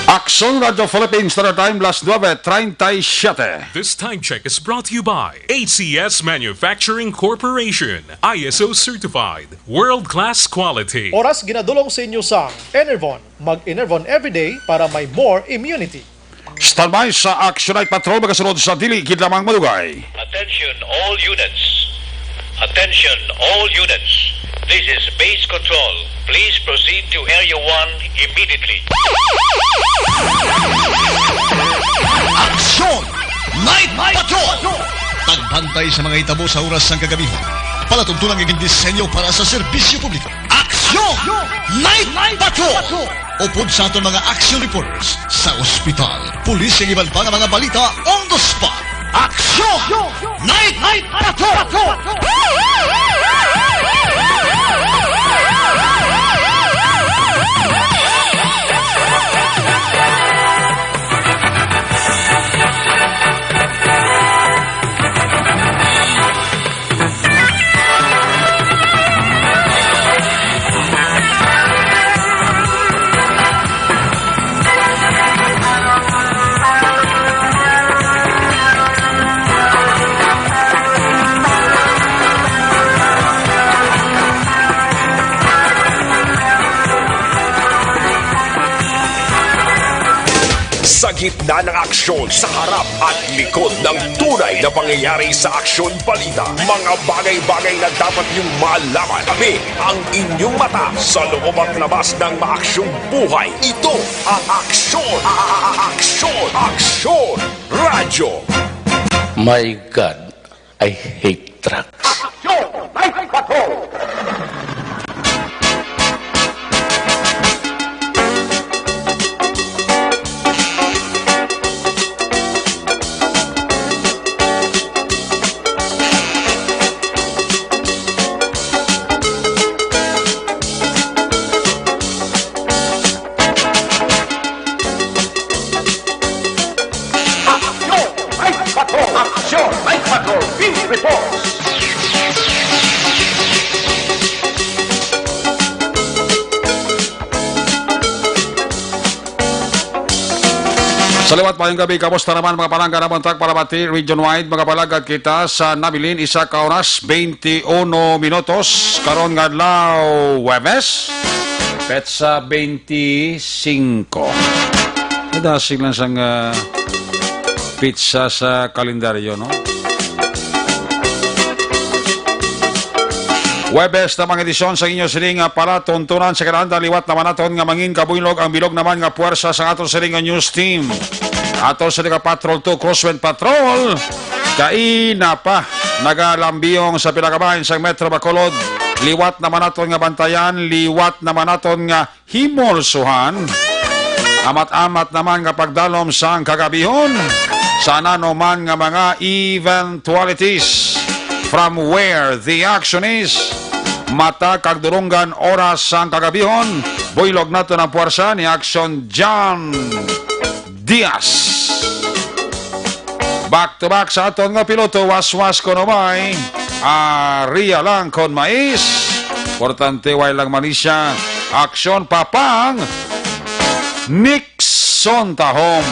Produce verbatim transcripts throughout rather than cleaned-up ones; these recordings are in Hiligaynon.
Aksyon Radyo Philippines, Standard Time, las nuebe treinta y siete. This time check is brought to you by A C S Manufacturing Corporation, I S O certified, world-class quality. Oras ginadulong sa inyo sa Enervon. Mag-Enervon everyday para may more immunity. Standby sa Action Night Patrol, magasunod sa dili gid lamang madugay. Attention all units. Attention all units. This is base control. Please proceed to Area one immediately. Action Night Patrol! Pagbantay sa mga hitabo sa oras sang kagabihon. Palatuntunan nga gindisenyo para sa serbisyo publiko. Action Night Patrol! Upod sa aton mga action reporters sa ospital, pulis, kag iban pa nga mga balita on the spot. Action Night Patrol! Sa gitna ng aksyon, sa harap at likod ng tunay na pangyayari sa Aksyon Balita, mga bagay-bagay na dapat niyong malaman. Kami ang inyong mata sa loob at labas ng maaksyong buhay. Ito ang Aksyon, a-, a-, a-, Aksyon, Aksyon Radyo. My God, I hate trucks. Aksyon! Night Patrol! Aksyon! Night Patrol! Aksyon! Night Patrol! Field Reports! Sa liwat, maayong gabi. Kamusta naman, mga palangga, na buntag para bati region-wide? Mga palagad kita sa nabilin, isa ka oras, twenty-one minutos. Karon nga adlaw, Huwebes, petsa twenty-five. Nadasig lang sang, ah, petsa sa kalendaryo, no? Huwebes na mga edisyon sa inyo sining, ah, palatuntunan. Sa kinahanglan, liwat naman naton nga mangin kabuylog ang bilog naman nga puwersa sa aton sining nga news team. Ato sa Patrol two, Crosswind Patrol, kaina pa nagalambiyong sa pila ka bahin sang Metro Bacolod. Liwat naman naton nga bantayan, liwat naman naton nga himulsuhan. Amat-amat naman nga pagdalom sang kagabihon sa nanuman nga mga eventualities. From where the action is, mata kag dulonggan oras sang kagabihon, buylog naton ang puwersa ni Action John Diaz. Back to back sa aton nga piloto, waswas kon umay, aria lang kon mais. Importante, way lang malisya. Aksyon pa pang Nixon Tahom.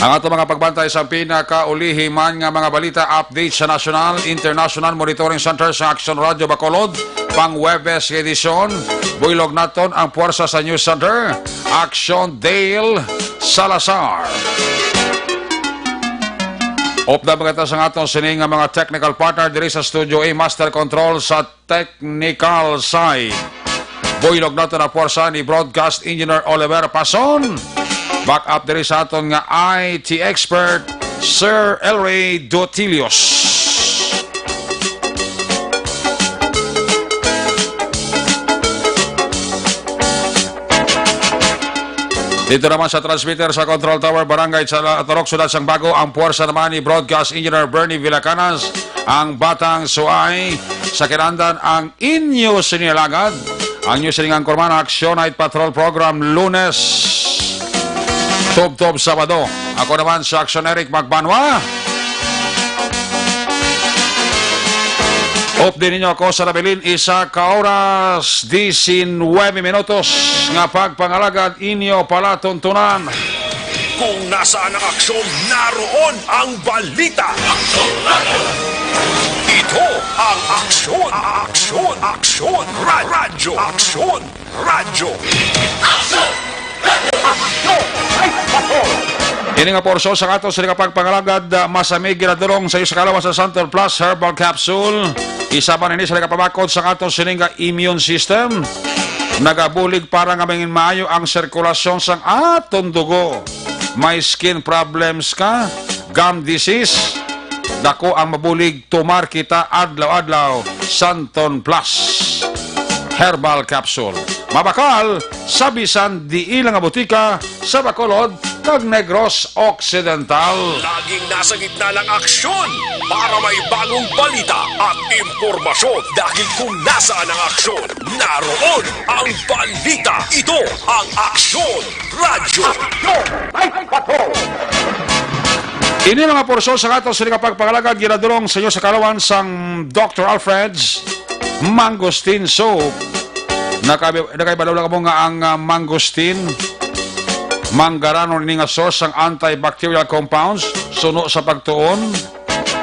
Ang ato mga pagbantay sa pinakaulihi man nga mga balita, update sa national, international monitoring center sa Action Radio Bacolod, pang Huwebes nga edisyon. Buylog naton ang puwersa sa News Center, Action Dale Salazar. Update kita sa aton sining nga mga technical partner diri sa Studio A, Master Control sa technical side. Buylog naton ang puwersa ni Broadcast Engineer Oliver Pason. Back up diri sa aton nga I T expert, Sir Elray Dotilios. Dito naman sa transmitter sa Control Tower, Barangay Sala-, Atarok, Siyudad sang Bago, ang puwersa naman ni Broadcast Engineer Bernie Villacanas, ang Batang Suay. Sa kinahanglan, ang inyo sini alagad, ang inyo sining anchorman, Action Night Patrol Program, Lunes, tubtob Sabado. Ako naman si Action Eric Magbanwa. Update ninyo ako sa nabilin, isa ka oras, diecinuebe minutos nga pagpangalagad inyo palatuntunan. Kung nasaan ang aksyon, naroon ang balita. Ito ang Aksyon, Aksyon, Aksyon, Ra-, Radyo, Aksyon, Radyo. Ini nga porsyon sa ato sa pagpangalagad, ah, masamig ginadulong sa iyo sa kalawan sa Santon Plus Herbal Capsule. Isa man ini sa nagapabakod sa ato sining nga immune system. Nagabulig para nga mangin maayo ang sirkulasyon sang aton dugo. May skin problems ka, gum disease, dako ang mabulig, tumar kita adlaw-adlaw. Santon Plus Herbal Capsule. Mabakal sa bisan diin lang nga butika sa Bacolod kag Negros Occidental. Laging nasa gitna ng aksyon para may bagong balita at impormasyon. Dahil kung nasaan ang aksyon, naroon ang balita. Ito ang Aksyon Radyo. Ini mga porsyon sa ato sa pagpangalagad ginadulong sa inyo sa kalawan sang Doctor Alfred's Mangosteen Soap. Nakabi-, nakaibalo na kamo nga ang, ah, mangosteen, manggaranon ini nga source sang antibacterial compounds, suno sa pagtuon.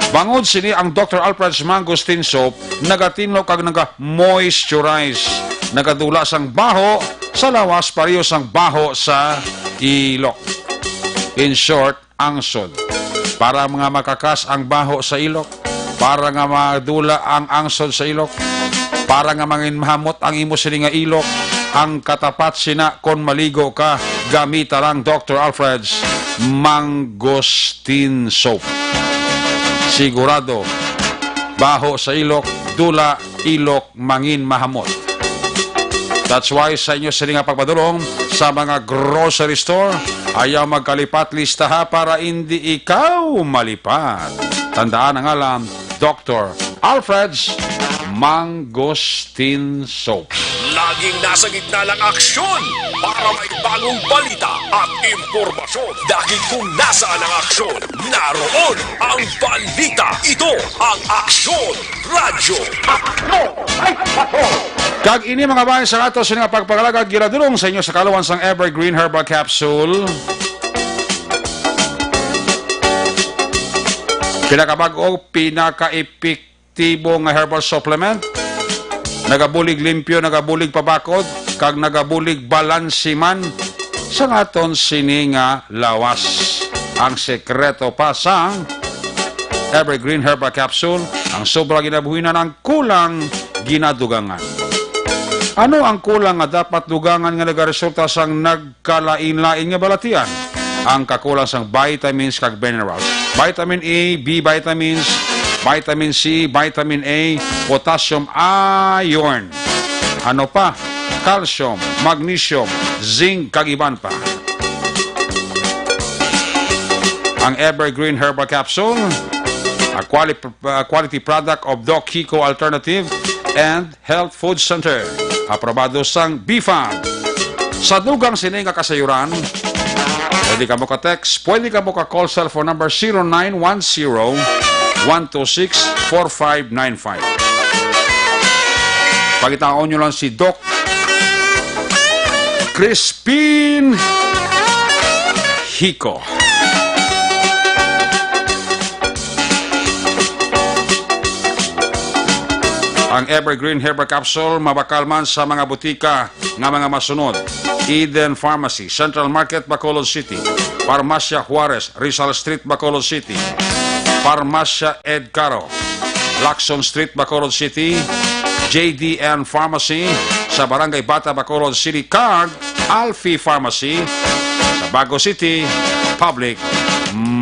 Bangod sini ang Doctor Alfred's Mangosteen Soap, nagatinlo kag naga-moisturize, nagadula sang baho sa lawas, pareho sang baho sa ilok. In short, angsod. Para nga makakas ang baho sa ilok, para nga madula ang angsod sa ilok, para nga mangin mahamot ang imo sini nga ilok, ang katapat sina kon maligo ka, gamita lang Doctor Alfred's Mangosteen Soap. Sigurado, baho sa ilok, dula, ilok, mangin mahamot. That's why sa inyo sini nga pagpadulong sa mga grocery store, ayaw magkalipat listaha para hindi ikaw malipat. Tandaan ang alam, Doctor Alfred's Mangosteen Soap. Laging nasa gitna ng aksyon para may bagong balita at impormasyon. Dahil kung nasaan ang aksyon, naroon ang balita. Ito ang Aksyon Radyo. Kag ini, mga bayan, sa ato sa nga pagpangalagad, ginadulong sa inyo sa kalawan sang Evergreen Herbal Capsule. Pinakabag-o, pinaka-epektibo nga herbal supplement. Nagabulig limpyo, nagabulig pabakod, kag nagabulig balansi man sa aton sini nga lawas. Ang sekreto pa sang Evergreen Herbal Capsule, ang sobra ginabuhinan, ang kulang ginadugangan. Ano ang kulang nga dapat dugangan nga nagaresulta sang nagkalain-lain nga balatian? Ang kakulang sang vitamins kag minerals. Vitamin A, B vitamins, vitamin C, vitamin A, potassium, iron. Ano pa? Calcium, magnesium, zinc, kag iban pa. Ang Evergreen Herbal Capsule, a quali-, a quality product of Doc Kiko Alternative and Health Food Center. Aprobado sang BFAD. Sa dugang sini nga kasayuran, pwede kamo ka-text, pwede kamo ka-call cellphone number zero nine one zero, one two six, four five nine five. Pangitaon nyo lang si Doc Crispin Hico. Ang Evergreen Herbal Capsule mabakal man sa mga butika nga mga masunod: Eden Pharmacy, Central Market, Bacolod City; Farmacia Juarez, Rizal Street, Bacolod City; Farmacia Ed Caro, Lacson Street, Bacolod City; J D N Pharmacy sa Barangay Bata, Bacolod City, kag Alfie Pharmacy sa Bago City Public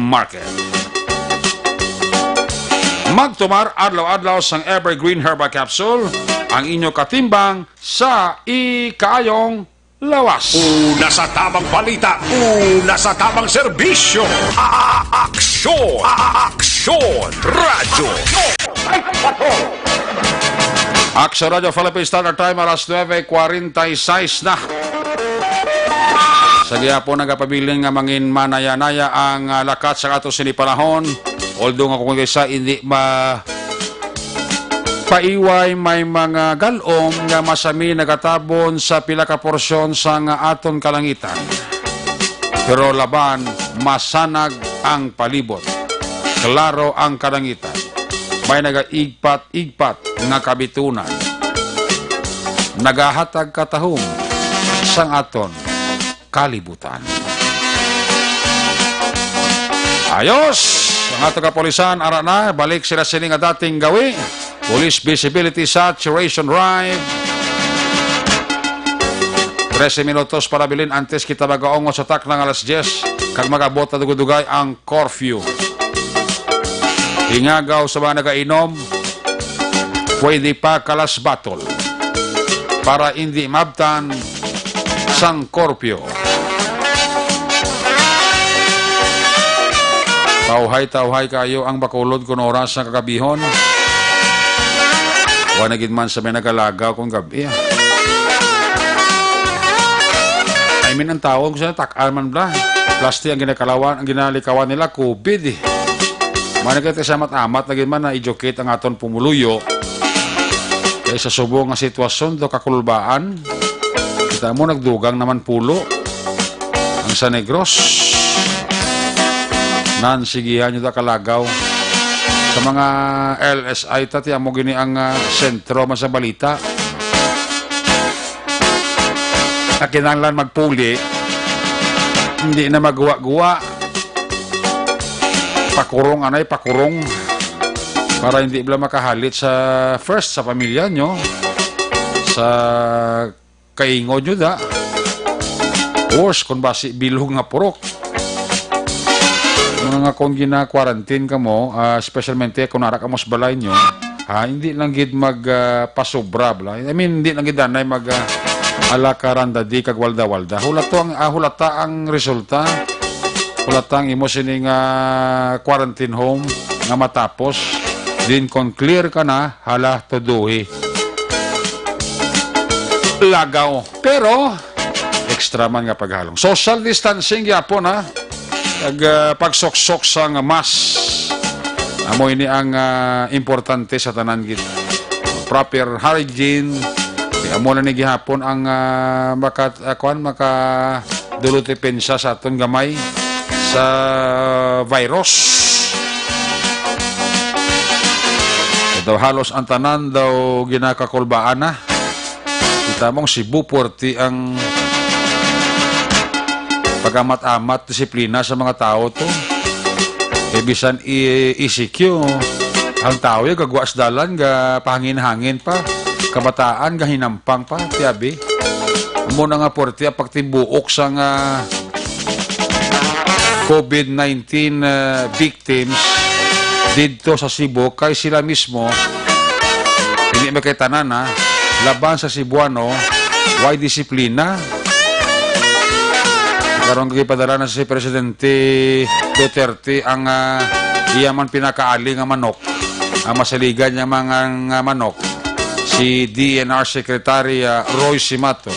Market. Magtumar adlaw-adlaw sang Evergreen Herbal Capsule, ang inyo katimbang sa ikaayong lawas. Una sa tamang balita, una sa tamang serbisyo. A-, a-, aksyon, a-, a-, aksyon, radyo. Aksyon Radyo Philippine Standard Time, alas nuebe kwarenta y seis na. Sa gihapon, nagapabilin nga mangin manaya-naya ang, ah, lakat sa ato sini panahon. Although nga kung isa, hindi ma-, Paiway may mga gal-om nga masami nagatabon sa pila ka porsyon sang aton kalangitan. Pero laban, masanag ang palibot. Klaro ang kalangitan. May nagaigpat-igpat nga kabitunan. Nagahatag katahom sang aton kalibutan. Ayos! Ang ato kapulisan, ara na, balik sila sini nga dating gawi. Police Visibility Saturation Drive. Trese minutos para bilin antes kita magaungot sa takna nga alas diyes, kag mag-abot na dugay-dugay ang curfew. Ingagaw sa mga nagainom, pwede pa kalas batol para indi mabtan sang korpyo. Tawhay-tawhay kayo ang Bacolod kun oras sa kagabihon. Wa na gid man sa may nagalagaw kung gabi, ah. I mean, ang tawon ko sa tak-an man bla. Plastic ang ginakalawan, ang ginalikawan nila, covid, eh. Mana kita sa amat-amat na gid man na-educate ang aton pumuluyo. Kay sa subong nga sitwasyon do kakulbaan, kita mo nagdugang naman pulo ang sa Negros. Nan, sigihan nyo ta kalagaw. Sa mga L S I ta, ti amo gini ang, ah, sentro man sa balita. Na kinahanglan magpuli, hindi na magguwa-guwa. Pakurong, anay, pakurong. Para hindi bala makahalit sa first, sa pamilya nyo, sa kaingod nyo da. Worse, kung basi bilog nga purok. Mga nga kung gina-quarantine ka mo, ah, especialmente kung nara ka mo sa balay nyo, ah, hindi lang gid mag, ah, pasubra, bala. I mean, hindi lang gid anay mag, ah, ala ka randadi kag walda-walda. Hulata ang, ah, hulata ang resulta. Hulata ang imo sining, ah, quarantine home nga matapos. Din kon clear ka na, hala, tuduhi. Lagaw. Pero, extra man nga paghalong. Social distancing gyapon, ha? Ag, ah, pagsuksok sang mask. Amo ini ang, ah, importante sa tanan gid. Proper hygiene. Kay amo na ni gihapon ang, ah, maka-, ah, kuwan, maka-, dulot depensa sa aton gamay sa virus. Daw halos ang tanan daw ginakakulbaan na. Kita mong Cebu, puwerte ang pag-amat-amat, disiplina sa mga tao to. Eh, bisan i-, E C Q, ang tao yung gagwa sa dalan, ga pahangin-hangin pa. Kabataan, gahinampang pa, tiabi. Amo na nga puwerte ang pagtibuok sa nga covid nineteen, ah, victims didto sa Cebu kay sila mismo, hindi man kay tanan, ha, laban sa Cebuano, way disiplina. Karon gipadala na si Presidente Duterte ang, ah, iya man pinakaali nga manok, ang masaligan niya mga nga manok, si D N R Secretary, ah, Roy Simato.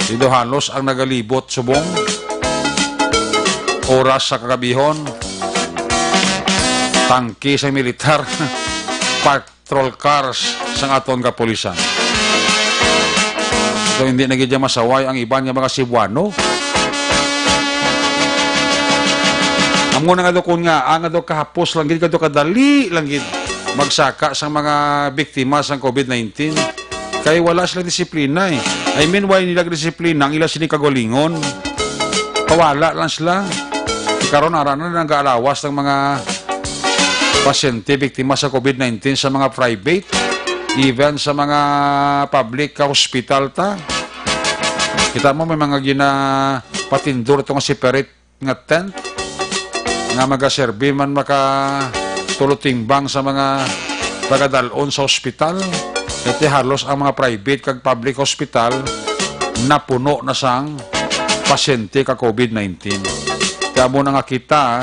Dito halos ang nagalibot subong oras sa kagabihon, tangke sa militar, patrol cars sang aton kapulisan. So, hindi na gid masaway ang iban nga mga Cebuano. Amo na nga do kun nga, ang do kahapos lang gid, kadto kadali lang gid magsaka sang mga biktima sang covid nineteen. Kay wala sila disiplina, eh. I mean, why nila disiplina ang ila sini kagalingon? Pawala lang sila. Karon, ara na nagaalawas ng mga pasyente biktima sa covid nineteen sa mga private, even sa mga public hospital ta. Kita mo, may mga ginapatindor itong separate nga tent nga magaserbi man maka tulo timbang sa mga tagadalon sa ospital. Iti halos ang mga private kag public hospital napuno na sang pasyente ka covid nineteen. Kaya mo na nga kita,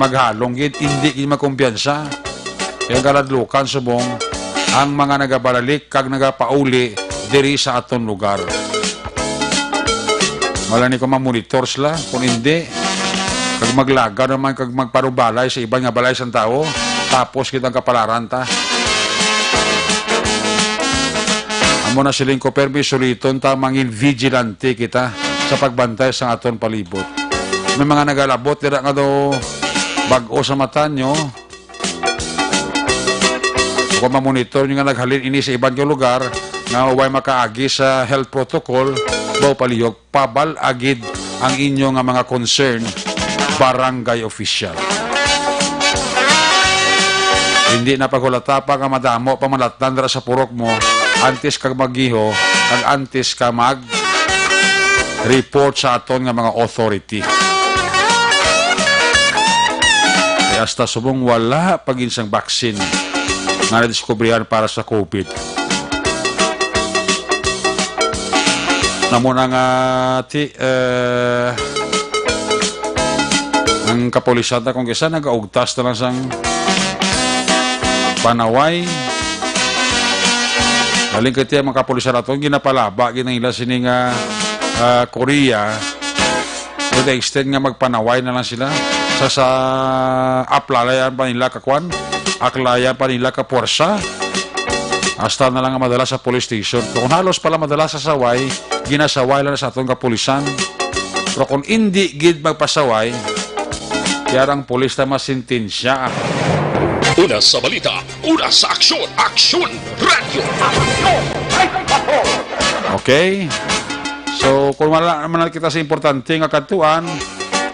maghalong gid, hindi gid magkumpiyansa. Kaya galadlukan subong ang mga nagabalalik kag nagapauli diri sa aton lugar. Wala ni ko mamonitor sila, kung hindi, kag maglaga naman kag magparubalay sa iban nga balay sang tawo, tapos kita ang kapalaran ta. Amo na siling ko, permi suliton ta, mangin vigilante kita sa pagbantay sa aton palibot. May mga nagalabot dira nga daw bag-o sa mata nyo. Kung mamonitor nyo nga naghalin ini sa iban nga lugar nga way makaagi sa health protocol, daw palihog, pabal-a gid ang inyo nga mga concern, barangay official. Hindi na paghulata pa nga madamo pa manatnan dira sa purok mo antes kag magiho kag antes ka mag-report sa aton nga mga authority. Kay hasta subong wala pa gid sang vaccine nga nadiskubrihan para sa COVID. Namo na nga, ti, eh, ang kapulisan ta kung kisa nagaugtas na lang sang panaway. Galing kay tiya mga kapulisan naton, ginapalaba, ginahila sini nga, ah, Korea. To the extent nga magpanaway na lang sila sa, sa aplalayan pa nila ka kwan, aklayan pa nila ka puwersa. Hasta na lang nga madala sa police station. Kung halos pala madala sa saway, ginasaway lang sa aton kapulisan. Pero kung indi gid magpasaway, kaya ang pulis na masintensya. Una sa balita, una sa aksyon, Aksyon Radio. Okay? So, kung wala naman na kita sa importante nga kadtuan,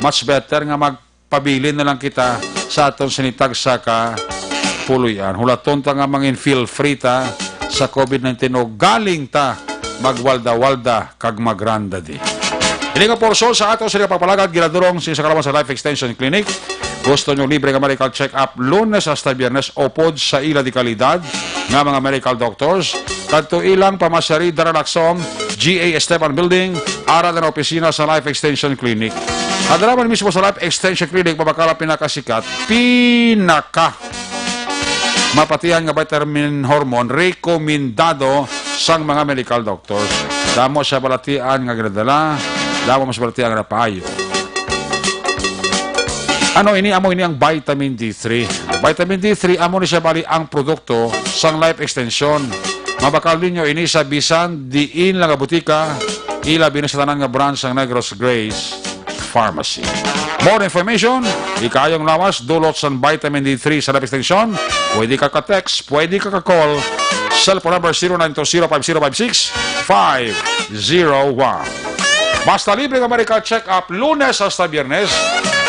much better nga magpabilin na lang kita sa aton sinitagsa ka puloy-an. Hulaton ta nga mangin feel free ta sa COVID nineteen o galing ta magwalda-walda kag magrandadi. Ini nga porsyon sa ato sila pagpalagad ginadurong sa Sakalawan sa Life Extension Clinic. Gusto nyo libre nga medical check-up Lunes hasta Biyernes upod sa ila di kalidad nga mga medical doctors? Kadto ilang pamasari Daralakson, G A Esteban Building, ara na opisina sa Life Extension Clinic. Adra man mismo sa Life Extension Clinic, mabakal ang pinakasikat, pinaka mapatihan nga vitamin hormone rekomendado sang mga medical doctors. Damo siya balatian nga ginadala, damo mas balatian nga napaayo. Ano ini? Amo ini ang vitamin D three. Vitamin D three, amo ni siya bali ang produkto sang Life Extension. Mabakal ninyo ini sa bisan diin lang nga butika, ilabi na sa tanan nga branch sang Negros Grace Pharmacy. More information, ikayong lawas, dulot sang vitamin D three sa Life Extension, pwede ka ka-text, pwede ka ka-call. Cellphone number zero nine two zero five zero five six five zero one. Basta libre nga medical check-up Lunes hasta Biyernes,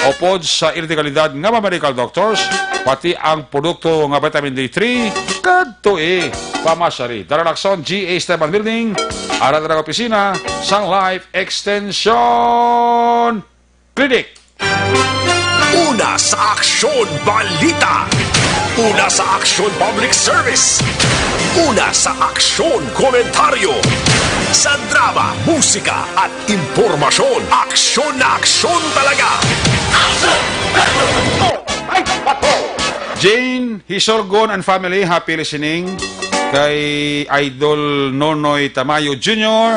upod sa ila di kalidad nga mga medical doctors, pati ang produkto nga vitamin D three, kadto i pamasari. Daralakson, G A Esteban Building, ara na ang opisina sang Life Extension Clinic. Una sa aksyon, balita. Una sa aksyon, public service. Una sa aksyon, komentaryo. Sa drama, musika, at impormasyon, aksyon na aksyon talaga. Jane Hisorgon and family, happy listening kay Idol Nonoy Tamayo Junior.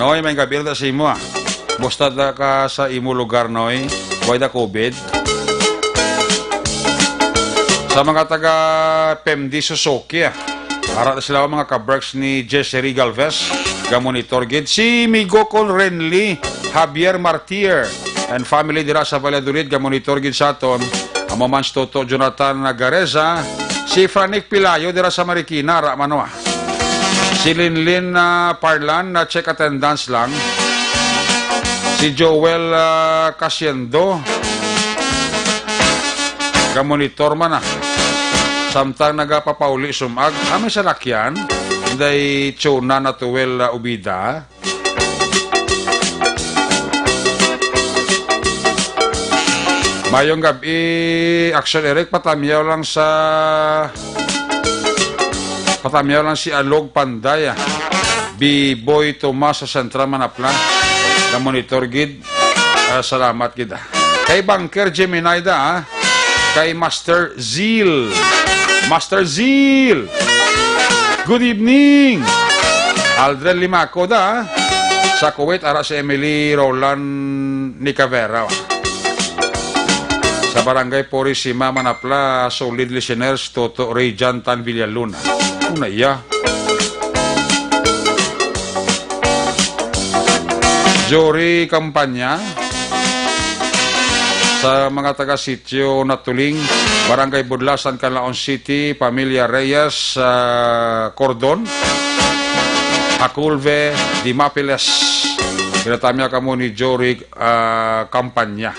Noy, may gabi na sa imo, ah. Musta da ka sa imo lugar, Noy? Way da COVID? Sa mga taga P M D Suzuki, ah. Ara na sila, mga ka-Berks ni Jesse Galvez, ga-monitor gid. Si Migo Con Renly Javier Martir and family dira sa Valladolid, ga-monitor gid sa aton. Amo man si Toto Jonathan Gareza, si Franik Pilayo dira sa Marikina, ra man, ah. Si Linlin, ah, Parlan, na check attendance lang. Si Joel, ah, Casiendo, ga-monitor man, ah. Samtang nagapapauli sumag, ah, may salakyan, day Chona Natuel, ah, Ubida. Mayong gab-i, Action Eric, patamyaw lang sa, patamyaw lang si Alog Panday, ah. B-Boy Tomas sa Central Manapla. Ga-monitor gid. Ah, salamat gid, ah. Kay Banker Gemini da, ah. Kay Master Zeal. Master Zeal! Good evening! Aldrin Limaco da, ah. Sa Kuwait, ara si Emily Roland Nicavera. Sa Barangay Purisima, Manapla, solid listeners, Toto Ray Jan Tan Villaluna. Una iya. Jory Campanya, sa mga taga Sitio Natuling, Barangay Budlasan, Canlaon City, Pamilya Reyes, ah, Cordon, Aculve, Dimapiles. Ginatamya kamo ni Jory, ah, Campanya.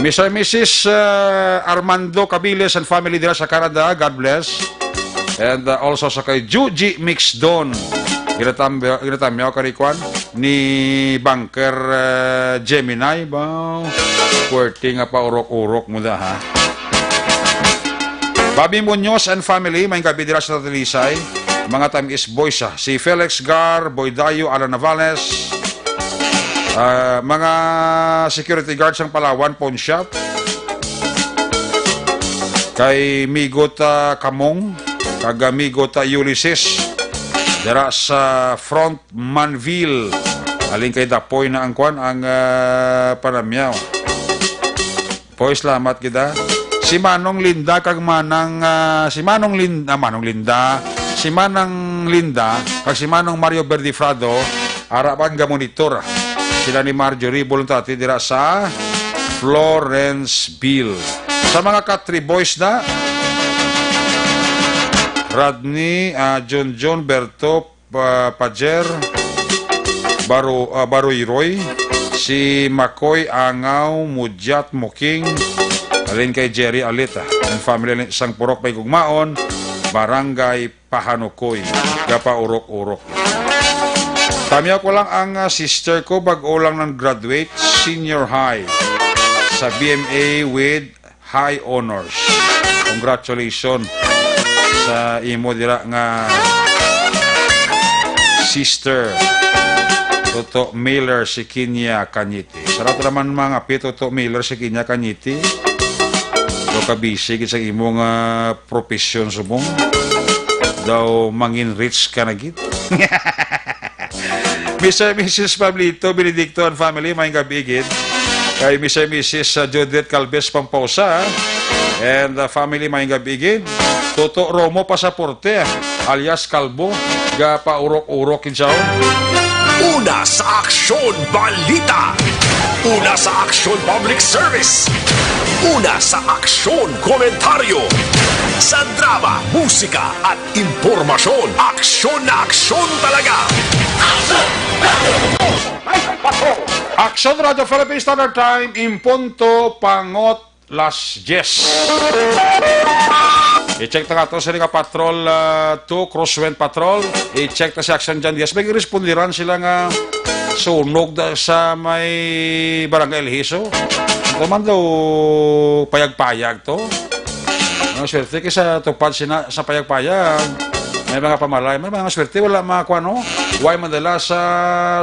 Mister and Missus, ah, Armando Cabiles and family dira sa Canada, God bless. And, ah, also sa kay Juji Mixdon. Ginatam-, ginatamyaw ka ni Kwan, ni Banker, ah, Gemini ba? Puwerte nga paurok-urok mo da, ha? Bobby Muñoz and family, may gabi dira sa Talisay. Mga tamis boys, ah. Si Felix Gar, Boy Dayo, Alan Navales, ah, mga security guard sang Palawan Pawn Shop. Kay Migot, ah, Kamong, kag, ah, Migot, ah, Ulysses, dira sa Front Manville. Alin kay Dapoy na ang kwan, ang, ah, panamyaw. Poy, salamat kita. Si Manong Linda kag Manang, ah, si Manong Lin-, ah, Manong Linda, si Manang Linda kag si Manong Mario Verdifrado, ara pa nga monitor. Sila ni Marjorie Boluntati dira sa Florenceville. Sa mga Katri Boys na, Rodney, ah, Junjun, Berto, Pa-, Pajer, Baro-, ah, Baroyroy, si Makoy Angaw, Mudyat Muking, alin kay Jerry Alita, ang family alin sang Purok Paigugmaon, Barangay Pahanukoy, Gapaurok-urok. Tamyaw ko lang ang, ah, sister ko, bag-o lang nang graduate, senior high, sa B M A with high honors. Congratulations sa imo dira nga sister, Toto Miller Sikinya Kanyiti. Sarap naman mga pi, Toto Miller Sikinya Kanyiti. Do ka busy gid sa imo nga profesyon subong. Daw mangin rich ka na gid. Mister and Missus Pablito Benedicto and family, maayong gabi gid. Kay Mister and Missus, uh, Judith Calves Pamposa and, uh, family, maayong gabi gid. Toto Romo Pasaporte, alias Kalbo, ga paurok-urok kinsaon. Una sa aksyon, balita. Una sa aksyon, public service. Una sa aksyon, komentaryo. Sa drama, musika, at impormasyon, aksyon na aksyon talaga. Aksyon Radio Philippine Standard Time, in punto pangot las diyes. I-check ta nga to sa nga Patrol, ah, two, Crosswind Patrol. I-check ta si Action John Diaz. May respondiran sila nga sunog da, sa may Barangay El Hiso. Ito man daw payag-payag to. Ang swerte kay sa tupad sina, sa payag-payag, may mga pamalay, may mga swerte, wala makakuha, no? Why madala sa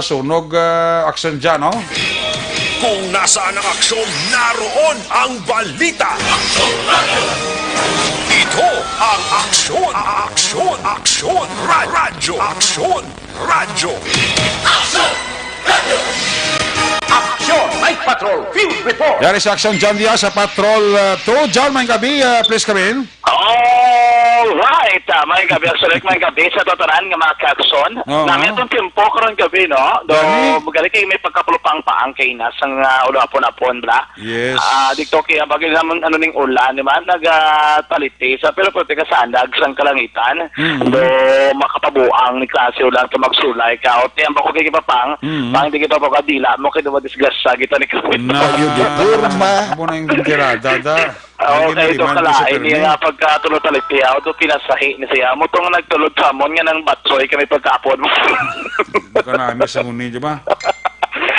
sunog, ah, aksyon dyan, no? Kung nasaan ang aksyon, naroon ang balita. Ito ang Aksyon, Aksyon, Aksyon, Ra-, Radyo, Aksyon, Radyo. Aksyon, Night Patrol, Field Report. Dari sa Aksyon, John Diaz sa Patrol, uh, two. John, maayong gabi, uh, please come in. Alright, uh, maayong gabi, Aksyon, maayong gabi sa tatanan nga mga kaakson. Oo. Nami atong tiyempo karon gabi, no? Do, gani, magaling kay may pagkapulupang paang kay na sang, uh, ulo apon-apon, bla. Yes. Ah, dito kaya bagay naman ano ning ulan, di ba? Nagataliti sa pero pwede ka sandag sang kalangitan. Mm. Do makapabuang ni klase ulan to magsulay ka. O tiyang bako kay papang, mm, pang di kita pagkadila mo kay duwa disgrasya kita ni Kristo. Na, yun, di porma. Amo na yung tirada, da. Ah, okay, do kalain niya nga pagkatulo taliti, ah, do pinasahi ni siya. Mo tong nagtulod sa amon nga nang batsoy kami pagkapon mo. Ito ka namin sa muni, di ba?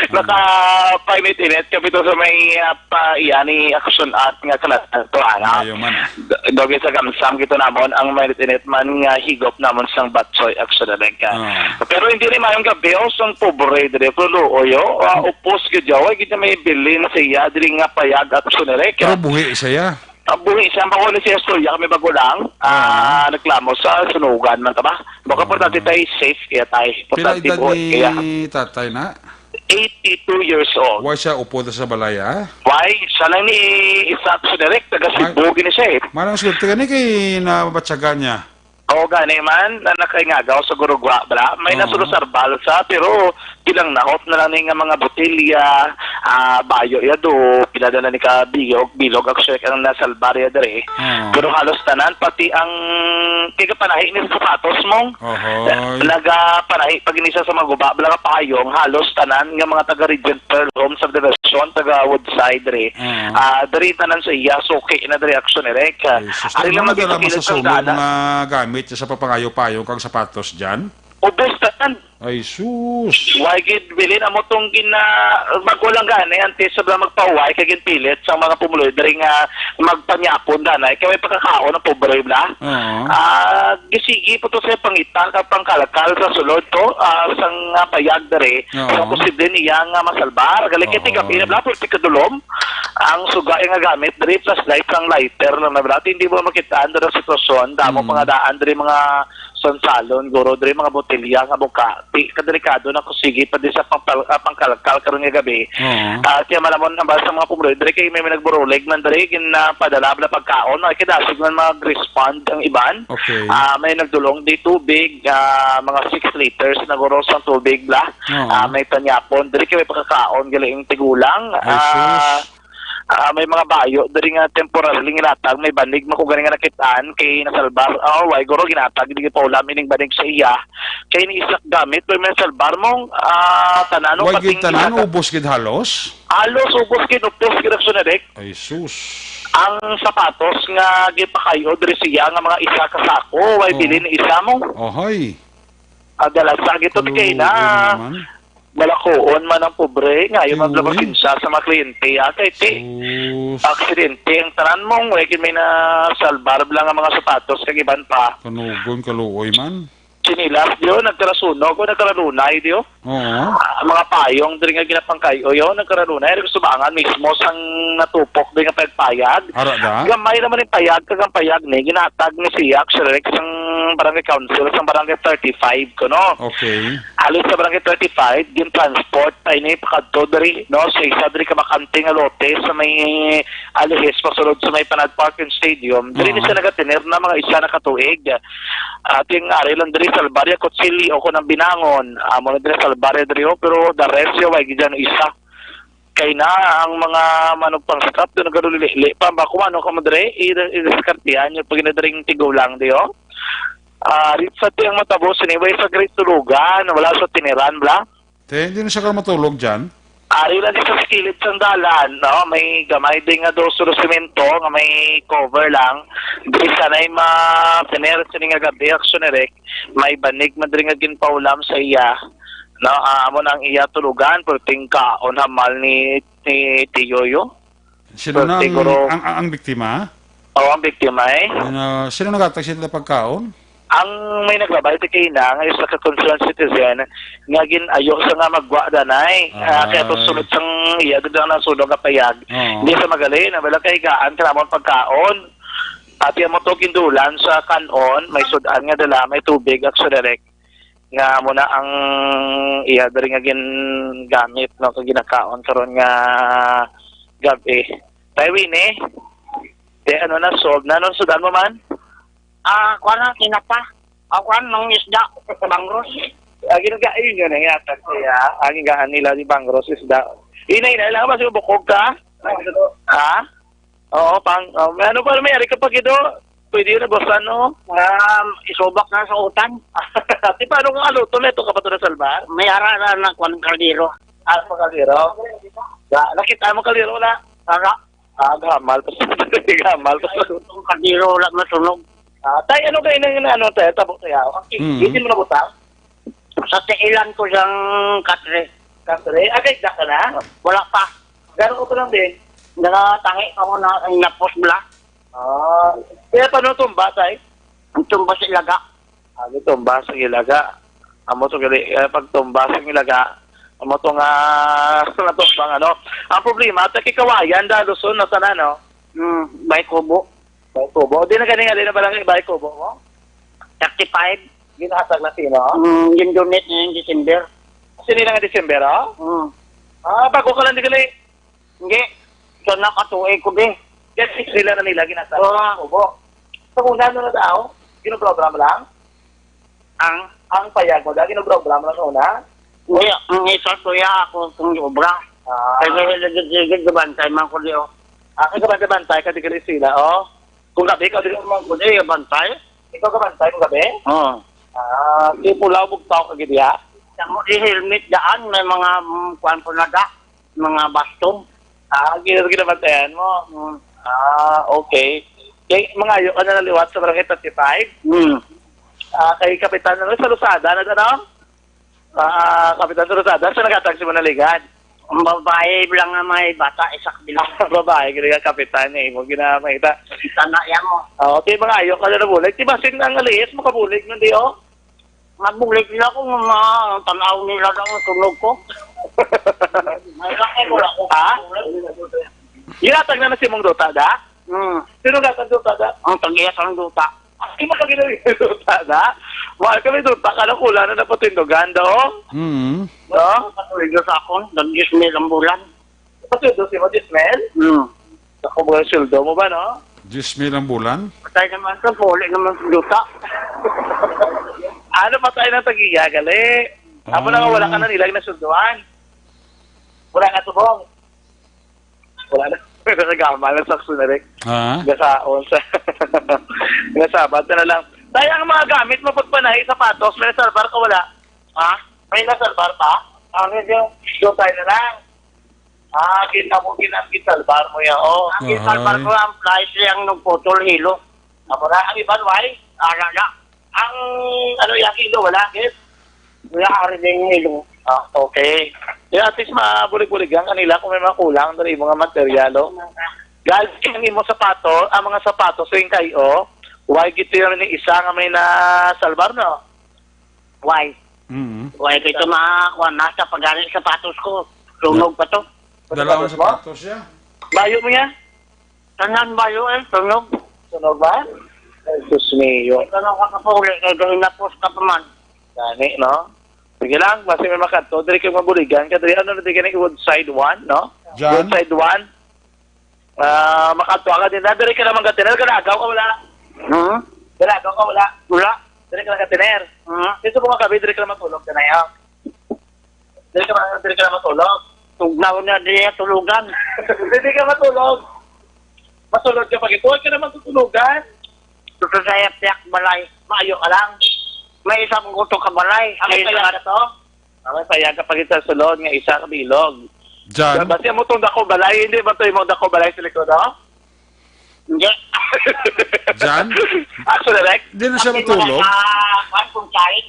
Nakapainit-init kami to sa may, ah, pa, iya ni Aksyon at nga kanan to, ana. Ayo man. D-, dogi sa gamsam, kita namon ang mainit-init man nga higop namon sang batsoy, Aksyon, Alek. Ah. Pero hindi ni mayong gabi, oh, sang pobre, dire, pero luoy, oh, ah, upos gid, oh, gid may bilin siya, dire nga payag, Aksyon, Alek. Pero buhi siya. Ah, buhi siya, bako ni siya istorya, kami bago lang, ah, ah, reklamo sa sunugan man ta ba? Baka, ah, importante tayo safe kaya tayo. Pila importante edad buhay ni kaya tatay na? Eighty-two years old. Why siya upod sa balay, ah? Why? Siya lang ni isa sa direct, taga Cebu, gini siya eh. Marang swerte ka ni kay nabatsagan niya. Oo, gani man, na nakaingagaw sa gurugwa, bala. May Oo. nasulusar balsa, pero kilang nahot na lang ni nga mga botelya, ah, bayo ya do, pila na lang ni ka biyog, bilog, actually, ang nasalbar ya diri. Oo. Pero halos tanan, pati ang, kay kapanahi ni sa sapatos mong, Ohoy. nagapanahi pag ini sa, sa mga guba, bala nga payong, halos tanan nga mga taga Regent Pearl Home Subdivision, taga Woodside, diri. Oo. Ah, diri tanan sa iya, suki na diri, action, Eric. Ay, sus, Ari ano lang na dala magkakilid sa masusunog dalan. mga gamit sa papangayo-payong kag sapatos dyan? Ubos tanan. Ay, sus. Why gid bilin amo tong gina-, bago lang gani, antes sa bala magpahuway kay ginpilit sang mga pumuluyo diri nga magpanyapon danay kay may pagkakaon ang pobre bala. Oo. Ah, gisigi po to sa pangita kag pangkalkal sa sulod to, ah, sang, ah, payag diri. Oo. Sa posible niya nga masalbar. Gali kay Oo. tigap ina bala, pero tikadulom. Ang suga nga gamit diri, flashlight sang lighter lang na bala. Hindi mo makitaan diri ang sitwasyon. Damo Mm. mga daan diri, mga sansalon, guro, diri mga botelya nga buka. Di kadelikado na kung sige pa di sa pangpal-, ah, pangkalkal karon nga gabi. Oo. Ah, kaya malamon na ba sa mga pumuluyo, diri kay may, may nagburulig man diri, ginapadala na pagkaon, ay kidasig man mag-respond ang iban. Okay. Ah, may nagdulong di tubig, ah, mga six liters na guro sang tubig bla. Oo. Ah, may panyapon, diri kay may pagkakaon, galing tigulang. Ay, Ah, sus. Ah, may mga bayo diri nga temporarily ginatag, may banig man ko gani nga nakitaan kay nasalbar. Oh, way guro ginatag, hindi pa ulam ining banig sa iya. Kay ni isa ka gamit, may, may salbar mong, ah, tanan, no, Way pating gid tanan, ginatag. ubos gid halos? Halos ubos gid, ubos gid, Action Direct. Ay, sus. Ang sapatos nga gipakayo diri siya nga mga isa ka sako, way Mm. bilin ni isa mo. Ohoy. Adalas sa gito Kaluoy kay na. naman. Balakuon man ang pobre, nga ayaw Uy. maglabas kinsa sa mga kliyente, ah, kay ti Sus. aksidente ang tanan mong, way gid may nasalbar lang ang mga sapatos kag iban pa. Kanugon, kaluoy man. Sinilas, diyo, nagkarasunog o nagkaralunay, diyo. Oo. Ah, mga payong diri nga ginapangkay-o, yo, nagkaralunay, nagsubangan mismo sang natupok din nga pagpayag. Ara da? Gamay naman yung payag, kag ang payag ni, ginatag ni siya, actually, sang barangay council, sang barangay thirty-five, kuno. Okay. Alis sa barangay thirty-five, gin-transport pa ini pakadto diri, no, sa isa diri ka bakante nga lote sa may alihis pasulod sa may Panad Park and Stadium. Diri ni Oo. siya nagatener na mga isa na katuig. At yung ari lang diri sa albarya, kutsilyo ko ng binangon. Amo na diri sa albarya diri, oh, pero the rest, yo, way gid dyan isa. Kay na ang mga manugpang-scrap doon nagalulili pa. Ba, kung ano ka mo diri, i-, i-diskartehan yung pag-, tigulang diyo. Ah, rin sa tiyang matabo, siniway sa great tulugan, wala sa tiniran, bla. Te, hindi na siya ka matulog dyan? Ari lang di sa kilid sang dalan, no? May gamay din nga dos, dos semento nga may cover lang. Di sanay ma-, tener sini nga gabi, Action Direct. May banig man diri nga ginpaulam sa iya. No, ah, amo na ang iya tulugan, pero tingkaon hamal ni, ni Tiyoyo. Sino Pero na ang, siguro ang, ang, ang biktima? Oo, ang biktima, eh. Ano, sino naghatag sila pagkaon? Ang may naglabay ti kay na, nga isa ka concerned citizen, nga gin-ayo sa nga magwa danay. Ah, Ah. kaya to sulod sang iya, gud ang nasunog nga payag. Oo. Hindi sa magali, na wala kahigaan, kanamon pagkaon. Pati amo to gindulan sa kanon, may sudan nga dala, may tubig, Action Direct. Nga amo na ang iya diri nga gingamit, no, kag ginakaon karon nga gabi. Tay Winnie, di ano na, solve na, no, sudan mo man? Ah, kuwan na, tinapa. Ah, kuwan, nang isda, bangros. Ah, ginagain yun, ang yatag siya. Ang higaan nila ni bangros, isda. Ina, ina, ilang ba siya bukog ka? Ha? Oo, pang, oh, may ano pa, may ari ka pa, Gido? Pwede yun, boss, ano? Um, isubak na sa utan. Di, paano kung aluto na ito ka pa ito na salbar? May ara na, na, kuwan, kaldero. Ah, sa kaldero? Da, nakita mo kaldero na? Ara. Ah, gamal pa sa gamal pa sa Itong kaldero, wala masunog. Ah, tay, ano kayo nang ano, tay, tabo tayo? Ang ki-, Mm. hindi mo nabutang? Sa tiilan ko siyang katre. Katre? Ah, kay da ka na? Wala pa. Garo ko lang din. Nakatangi pa mo na ang napos bla. Ah, kaya paano tumba, tay? Ang tumba sa ilaga. Ah, gitumba sa ilaga. Amo to gali, eh, pagtumba sa ilaga. Amo to nga, natumbang, ano. Ang problema, tay, kay kawayan, da, Luzon, na sana, no? Hmm, may kubo. May kubo. Di na gani nga, di na barangay, may kubo mo? Thirty-five. Ginahatag na sino? Hmm, yung donate niya yung December. Sino lang ang December, oh? Hmm. Ah, bago ka lang di gali. Hindi. Siya na katuig ko, be. Yan, sila na nila ginasa. Oo. Obo. Sa una, ano na daw? Ginoprogram lang? Ang? Ang payag mo, dahil ginoprogram lang una? Hindi, ang isa, kuya, ako itong obra. Ah. Kaya nagigigil, gabantay man ko diyo. Ah, kaya gabantay-bantay ka, di ka sila, oh. Kung gabi ka, di ka man ko diyo, bantay. Ikaw gabantay mo gabi? Oo. Ah, di pulaw, bugtaw ka, gid, ya? Ang helmet daan, may mga, mm, kuwan po na da, mga baston. Ah, gina-, ginabantayan mo? Mm. Ah, okay. Kay, mangayo ka na lang liwat sa barangay thirty-five? Mm. Ah, kay Kapitan, ano, sa Losada, na ano? Ah, Kapitan Rosada, sa nagatag si Manaligad? Ang babae lang nga may bata, isa ka bilog. Babae, gini nga kapitan, eh, mo ginamahita. Kita na yan mo. Ah, okay, mangayo ka na nabulig. Di ba, sin ang alihis, makabulig man di, oh? Mabulig nila kung mga tanaw nila daw ang tunog ko. May laki ko lang. Ha? Ginatag na na si mong duta, da? Hmm. Sino gatag duta, da? Ang tag-iya sang duta. Ay, makaginaw yung duta, da? Mahal kami duta, kala ko wala na napatindugan, do? Mm. No? Patuloy sa akon, nag-diyes mil ang bulan. Patuloy si mo, diyes mil? Hmm. Ako, mga sweldo mo ba, no? Diyes mil ang bulan? Patay naman to, puli naman sa duta. Ano, patay na tag-iya, gali? Amo na nga, wala ka Ah. na nilang nasunduan. Wala na, tubong. Wala na. Nagama na sa Action Direct. Ah? Gasaon sa, nasabat na lang. Tay, ang mga gamit mo, pagpanahi, sapatos, may nasalbar ka, wala? Ha? May nasalbar pa? Ang medyo, doon tayo na lang. Ah, kita mo, ginamit salbar mo yan, oh. Ang Ahay. Salbar ko, ang price yang nagputol hilo. Amo na, ang iban, why? Ara na. Ang, ano, yung hilo, wala, kid? Wala, ari din hilo. Ah, okay. Yeah, at least mabulig-buligan kanila kung may mga kulang dali mga material, oh. Gali ang imo sapato, ang mga sapatos sa kayo, why gito yung ni isa nga may nasalbar, no? Why? Mm. Why kay ito mga kuwan, nasa pagani sapatos ko. Sunog pa to. Dalawa Sapatos mo? Sapatos siya. Bayo mo niya? Tanan bayo eh, sunog. Sunog ba? Ay, sus mio. Ikaw lang kakapuli, kay doon napos ka pa man. Gani, no? Sige lang, basta may makadto. Diri kay mabuligan ka. Diri, ano na, di ka na Woodside one, no? Jan? Woodside one. Ah, makadto ka din. Diri ka naman gatiner. Galagaw ka, wala? Hmm? Galagaw ka, wala? Wala. Diri ka na gatiner. Hmm? Gusto mo nga gabi, diri ka na matulog ka na yan. Diri ka ma-, diri ka na matulog. Tugnaw na di tulugan. Diri ka matulog. Matulog ka pag ito, ka na matutulugan. Gusto sa iyang tiyak balay. Maayo ka lang. May isang gusto ka balay. Ang May isa isa na ka to? Ang may sayang ka pag isa sulod nga isa ka bilog. Jan? Basi mo tong dako balay, hindi ba to imong dako balay sa likod, oh? Hindi. Jan? Action Direct? Di na siya Akin matulog? Mga, ah, kwan, kung kain.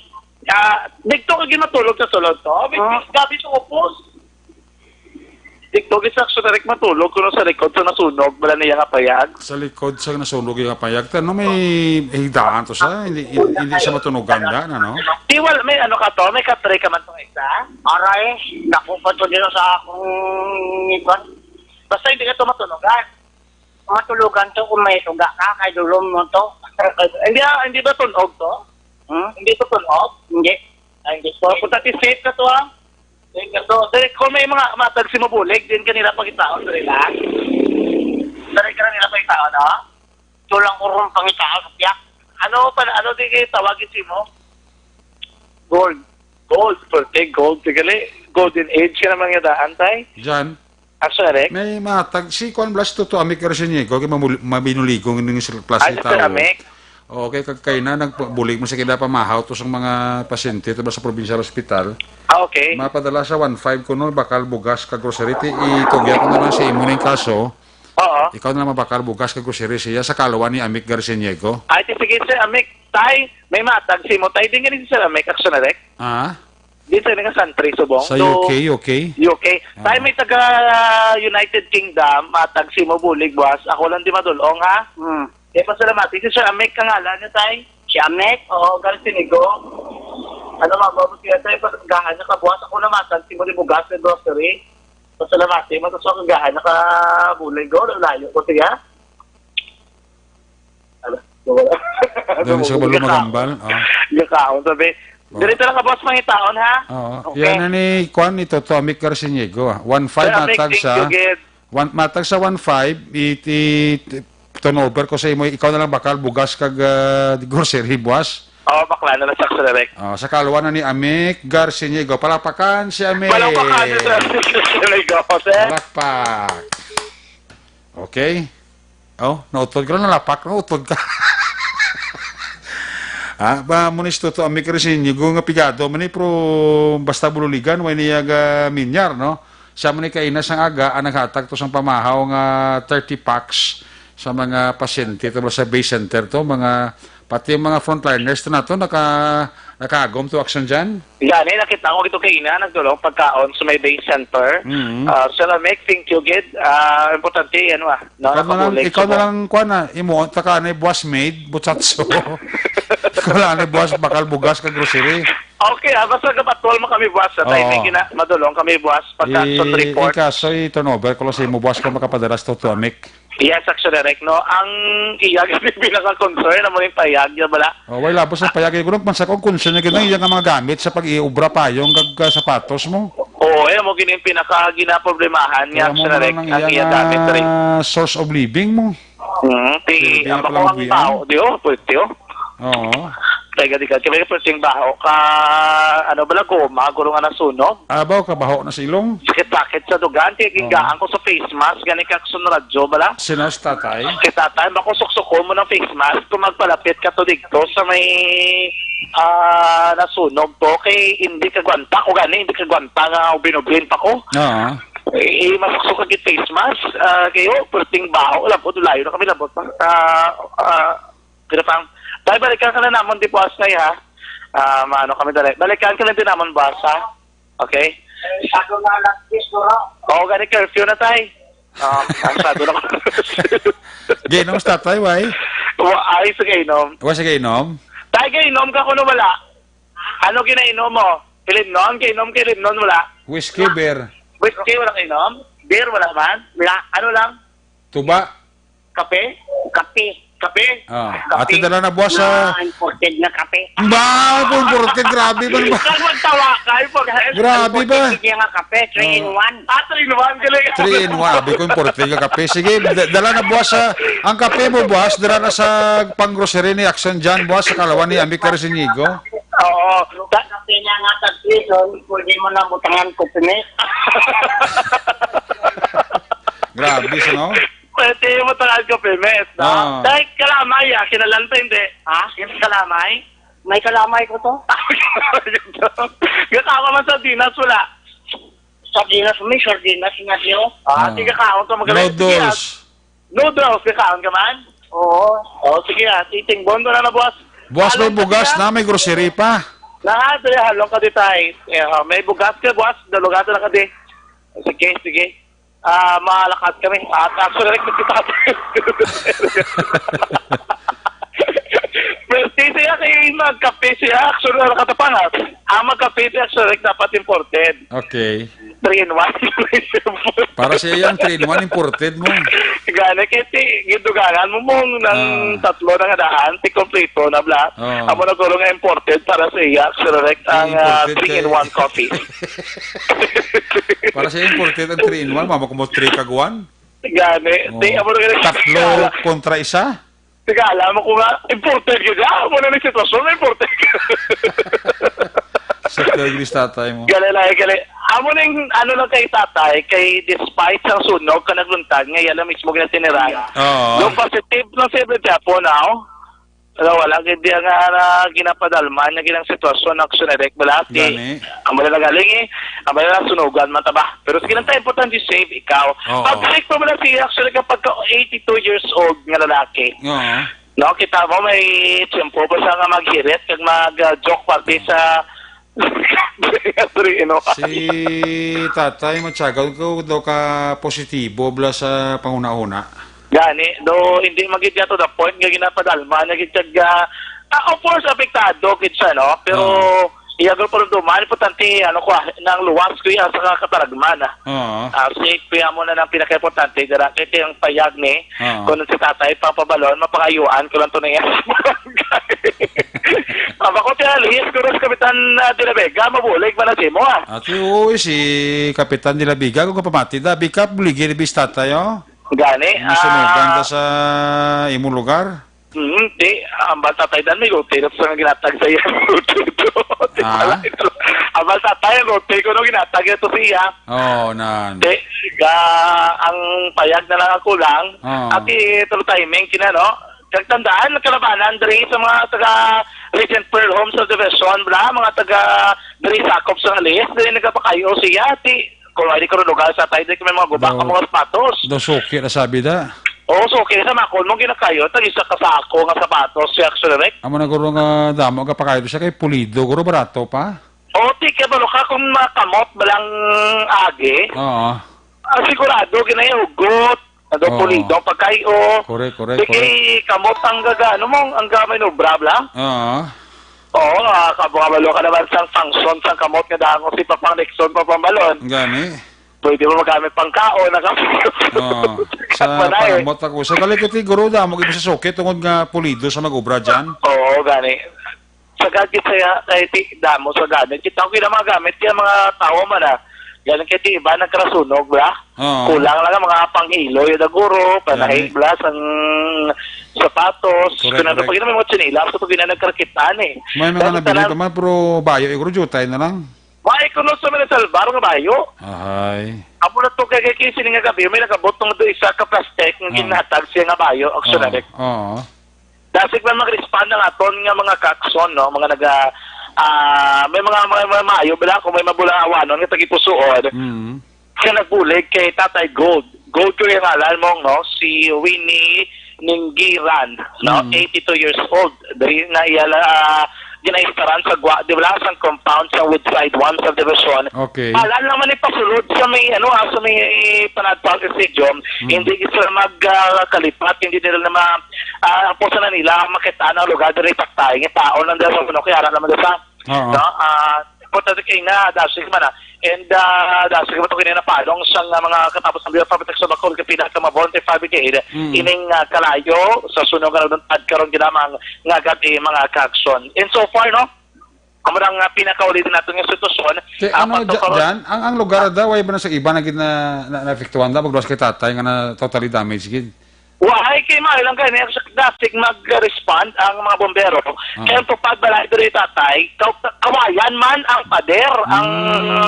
Ah, dito ka ginatulog sa sulod to? May Ah. Gabi to upos. Dito, gid sa Action Direct matulog kuno sa likod sa nasunog, wala niya nga payag. Sa likod sa nasunog yung payag. Ano may higdaan to sa? Hindi, hindi siya matunugan na, ano? Di wala, may ano ka to? May katre ka man tong isa? Aray, dako pa to dito sa akong iban. Basta hindi ka to matunugan. Matulugan to kung may suga ka, kay dulom mo to. Hindi, ah, hindi ba tunog to? Hmm? Hindi to tunog? Hindi. Ay, hindi. So, punta ti safe ka to, ah. Safe ka to. Dali, kung may mga matag si mabulig, din kanila pagkitaon, dali lang. Dali ka na nila pagkitaon, ah. Ito lang urong pangitaon sa tiyak. Ano pa, ano di kayo tawagin si mo? Gold. Gold, pwerte, gold. Tigali, golden age ka naman nga daan, tay. Jan? Action Direct? May matag, si Kwan Blas, to, to, Amik Arciniego, kay mamul-, mabinuligong ning sil-, klase Ah, ni Sir tao. Amik? Oo, kay kag-, kay na, nagbulig mo sa kila pamahaw to sa mga pasyente, to ba sa provincial hospital. Ah, okay. Mapadala sa one five kuno, bakal, bugas, ka grocery, ti, itugya ko na lang sa imo ning kaso. Oo. Ikaw na lang mabakal, bugas, ka grocery siya sa kalawan ni Amik Garciniego. Ay, ti, sige, Sir Amik. Tay, may matag si mo, tay. Din ganito, Sir Amik, Action Direct? Ah? Di sa nga country, subong? Sa Do U K, U K? U K. Ah. Tayo may taga United Kingdom, matag si mo bulig, boss. Ako lang di madulong, ha? Hmm. Kaya pasalamati si Sir Amik, kangalan niya, tay? Si Amik? Oo, galing Sinigo. Ano, mababot kaya tayo, pasagahan niya ka, boss. Ako na matag si mo di bugas sa grocery. Pasalamati mo, tapos ako kagahan niya ka bulig, go. Layo ko siya. Ala, wala. Doon sa Kabalo Gakaon. Magambal, oh. Gakaon, sabi. Oh. Diri talaga, boss, mangitaon, ha? Oo. Okay. Yan na ni Kwan, ito, to, Amik Garciniego, ah. One five Sir Amik, matag thank sa, you, gid. One, matag sa one five, it, it, turnover ko sa imo, ikaw na lang bakal bugas kag, ah, grocery, buwas. Oh, bakla na lang sa Direk. Oh, sa kalwa na ni Amik Garciniego. Palakpakan si Amik. Palakpakan sa Direk. Palakpak. Okay. Oh, nautod ka lang, nalapak, nautod ka. Ah, ba, mo ni Tuto Amik Garciniego nga pigado man ni, pero basta Bululigan, way niya ga minyar, no? Siya man ni kaina sang aga ang naghatag to sang pamahaw nga thirty packs sa mga pasyente to sa Bay Center to, mga, pati yung mga frontliners to nato naka, nakagom to action dyan. Gani, nakita ko ito kaina, nagdulong pagkaon sa may Bay Center. Mm. Ah, salamat, thank you, gid. Ah, importante, ano, ah, no, Ikaw na lang, nakabulig ikaw sa na lang, kuwan na, imo, taka na buwas maid, butsatso. Ikaw lang na buwas, bakal bugas ka grocery. Okay, ah, basta kapatol mo kami buwas sa Oo. timing, gina-, madulong kami buwas pagka I-, action report. Ikaso, i-turnover ko lang sa imo buwas kung makapadala sa Tuto Amik. Yes, actually, Rek, no? Ang iya gani pinaka-concern, amo yung payag niya, bala. Oh, wala po sa payag. Yung man sa kung concern niya gani, yung mga gamit sa pag-iubra pa, yung gag-, sapatos mo. Oo, eh, mo gini yung pinaka-ginaproblemahan niya, Kaya mo actually, Rek, man ang ang iya iya nga gamit, Rek. source of living mo. Hmm, ti, Silbi ang nga pala bakuang ang biyahe. tao, di, oh, pwede, oh. Oo. Kaya gadi ka, kaya pwedeng baho ka, ano bala, goma, guro nga nasunog. Abaw, kabaho na sa ilong. Sakit-sakit sa dugan, kaya Oo. gingaan ko sa face mask, gani ka sa radyo bala. Sino si tatay? Si tatay, bako suksukon mo ng face mask kung magpalapit ka to dito sa may, ah, nasunog to, kay hindi ka gwanta ko gani, hindi ka gwanta nga ubin-ubin pa ko. Oo. Eh, masuksok ka gid face mask, ah, kayo, perting baho, labot, layo na kami, labot pa. Ah, ah, Pero pang, tay, balikan ka na namon di buwas na, ha? Ah, maano kami dali. Balikan ka na din namon buwas, ha? Okay? Ay, sado na alas diyes, bro. Oo, gani curfew na, tay. Ah, ang sado na. Gainom sa tatay, way? Wa-, ay, sa gainom. Wa sa gainom? Tay, gainom ka kuno wala? Ano ginainom mo? Kilimnon? Gainom, kilimnon, wala? Whiskey, beer. Whiskey, wala kainom? Beer, wala man? Wala. Ano lang? Tuba. Kape? Kape. Kape? Ah, Kape. Ate, dala na buwas sa Na imported na kape. Ba, imported, grabe man ba? Kag magtawa ka, imported. Grabe ba? Imported niya nga kape, three in Oh. one. Ah, three in one, galing. Three in one, abi ko imported nga kape. Sige, da-, dala na buwas sa, ang kape mo buwas, dala na sa pang-grocery ni Action John buwas sa kalawan ni Ami Carcinigo. Oo. Kape niya nga sa prison, pwede mo na butangan ko, pinis. Grabe, no? Pwede mo tangan ko, pinis, no? Ah. Dahil kalamay, ah, kinalanta, hindi. Ha? Yung kalamay? May kalamay ko to. Gakawa man sa dinas, wala. Sardinas, may sardinas nga diyo. Ah, Ah. sige, kaon ka, magaling. Sige, ah. Noodles. Noodles, kakaon ka man? Oo. Oh, sige, ah, titing bondo na na, boss. Buwas may Halong ka bugas diya? Na, may grocery pa. Na, dali, halong ka di, tay. Eh, ah, may bugas ka, boss. Dalugado na ka di. Sige, sige. Ah, malakat kami. At actually, nagkita ka. Pero siya kay magkape siya. Actually, wala ka tapang, ha? Ang magkape siya, actually, dapat imported. Okay. Three in one. Para sa iya, ang three in one imported mo. Gani, kay ti-, gidugangan mo mo ng Ah. tatlo na nga daan, ti kompleto na bla. Oh. Amo na guro nga imported para sa iya, actually, ang, ah, Imported three in one kay coffee. Para sa imported ang three in one, mama ko mo three kag one. Gani. Oh. Di, amo na gani. Tatlo kontra isa? Tiga, alam mo ko nga, imported ka dyan. Amo na ni sitwasyon, imported ka. Sa kagris tatay mo. Gali lang, gali. Amo na yung, ano lang kay tatay, kay despite sa sunog ka nagluntad, nga yala mismo ginatiniran. Oo. Yung positive ng seven Japo now, wala, wala, gid diya nga na ginapadalman na ginang sitwasyon ng Xonelec, balati. Gani. Ang wala nagaling eh. Ang wala sunugan man taba. Pero sige lang tayo, importante save ikaw. Oo. Pag-correct pa mo lang siya, actually, kapag ka eighty-two years old nga lalaki. Oo. No, kita mo, may tiyempo pa siya nga maghirit kag mag, ah, joke parte sa three in one. Si tatay, matyaga ko daw ka positibo bla sa panguna-una. Gani, do hindi man gid to the point nga ginapadalma na gid kag, ah, ah, of course, apektado gid siya, no? Pero Oo. iya gid, pero duman, importante, ano ko, ah, nang luwas ko iya sa kataragman, ah. Oo. Ah, safe ko iya mo na ng pinaka-importante, dira, kaya ang payag ni, Oo. kung si tatay papabalon, mapangayuan ko lang to na iya. Aba ko, tiyan, alis ko na sa Kapitan, ah, de la Vega, mabulig pa na si mo, ah. Ate, oo, eh, si Kapitan de la Vega, kung kapamati, da, bika, buligi ni bis tatay, oh. Gani, Ang sunugan ah, ka sa imong lugar? Mm, di, ang bata tayo dan may lote na sa ginatag sa iya. Lote ito. Di Ah? pala ito. Ang bata tayo, lote ko nung ginatag ito siya. Oo, nan. Di, ga, ang payag na lang ako lang. Oo. At ito timing, kina, no? Kagtandaan, kalabanan, diri sa mga taga Regent Pearl Home Subdivision, bla, mga taga diri sakop sa list, diri nagapakayo siya, ti, kung hindi ko lugar sa tayo, di kami mga guba, Do-, ang mga sapatos. Do suki na sabi da. Oo, suki sa makon mo, ginakayo, tag isa ka sako nga sapatos, si Action Rec. Amo na guro nga damo, kapakayo siya kay pulido, guro barato pa? Oo, ti, kaya balo ka kung makamot, balang agi. Oo. Ah, sigurado, ginayahugot. Nado Oo. pulido ang pagkayo. Correct, correct, Di kay correct. kamot ang gaga, ano mo, ang gamay no, bra, bla? Oo. Oo, ah, kabalo ka naman sang function, sang kamot nga dango si Papang Nixon, Papang Balon. Gani. Pwede mo magamit pang kaon, na kamot. Oo. Sa Wala eh. panamot ako. Sa galing ko, ti, guro, damo, iba sa suki, tungod nga pulido sa mag-obra dyan. Oo, gani. Sa gadget sa, kay ti, damo sa gamit. Kita ko kila mga gamit, kaya mga tao man ah. Gani kay ti, iba nagkarasunog, bla? Oo. Kulang lang ang mga panghilo, yung daguro, panahi, Gani. bla, sang sapatos. Correct, Kung ano correct. pa, yun, may mga tsinelas, so pag yun na nagkarakitan eh. May mga Dahil nabilin tanan pa man, pero bayo, iguro, jutay na lang. May kuno sa mga salbar nga bayo. Ahay. Amo na to kay, kay, kay sini nga gabi, may nakabot tong do isa ka plastic nga Oo. ginhatag siya nga bayo, action Oo. na Oo. Dasig man mag-respond ang aton nga mga kakson, no? Mga naga, ah, may mga, mga, mga maayo bala kung may mabulaawanon nga tagipusuon Mm. nga nagbulig kay Tatay Gold. Gold ko yung ngalan mo, no? Si Winnie Ninggiran, no? Mm. Eighty-two years old. Dahil na iya, ah, ginaistaran sa gwa, di ba, sa compound sa Woodside one subdivision. Okay. Alam naman ipasulod sa may, ano, ah, sa may Panagpang Stadium. Mm. Hindi sila mag, ah, kalipat, hindi nila na ma-, ah, ang puso na nila, makita ang lugar, diri patay. Yung tao lang dahil sa puno, kaya alam naman sa, Oo. no? Ah, importante kayo nga, dasig man, ah. And, ah, dasig man ito kayo na palong sa nga mga katapos ng Bureau of Protection Bacol, kapila ka mabon, kay Fabi Gade, Mm. ining, ah, kalayo, sa sunog nga nagduntad karon ginamang nga gabi, mga kakson. And so far, no? Amo lang nga pinakauli din nato nga sitwasyon. Kay Ah, ano, pato Ja-, karon Jan, ang, ang lugar daw, ay ba na sa iba na gid na, na, naapektuhan daw, pagluwas kay tatay nga na totally damaged gid? Wahay kay maayo lang gani sa dasig mag-respond ang mga bombero. Ah. Kaya ang tupad balay diri tatay, kaw-, kawayan man ang pader, ang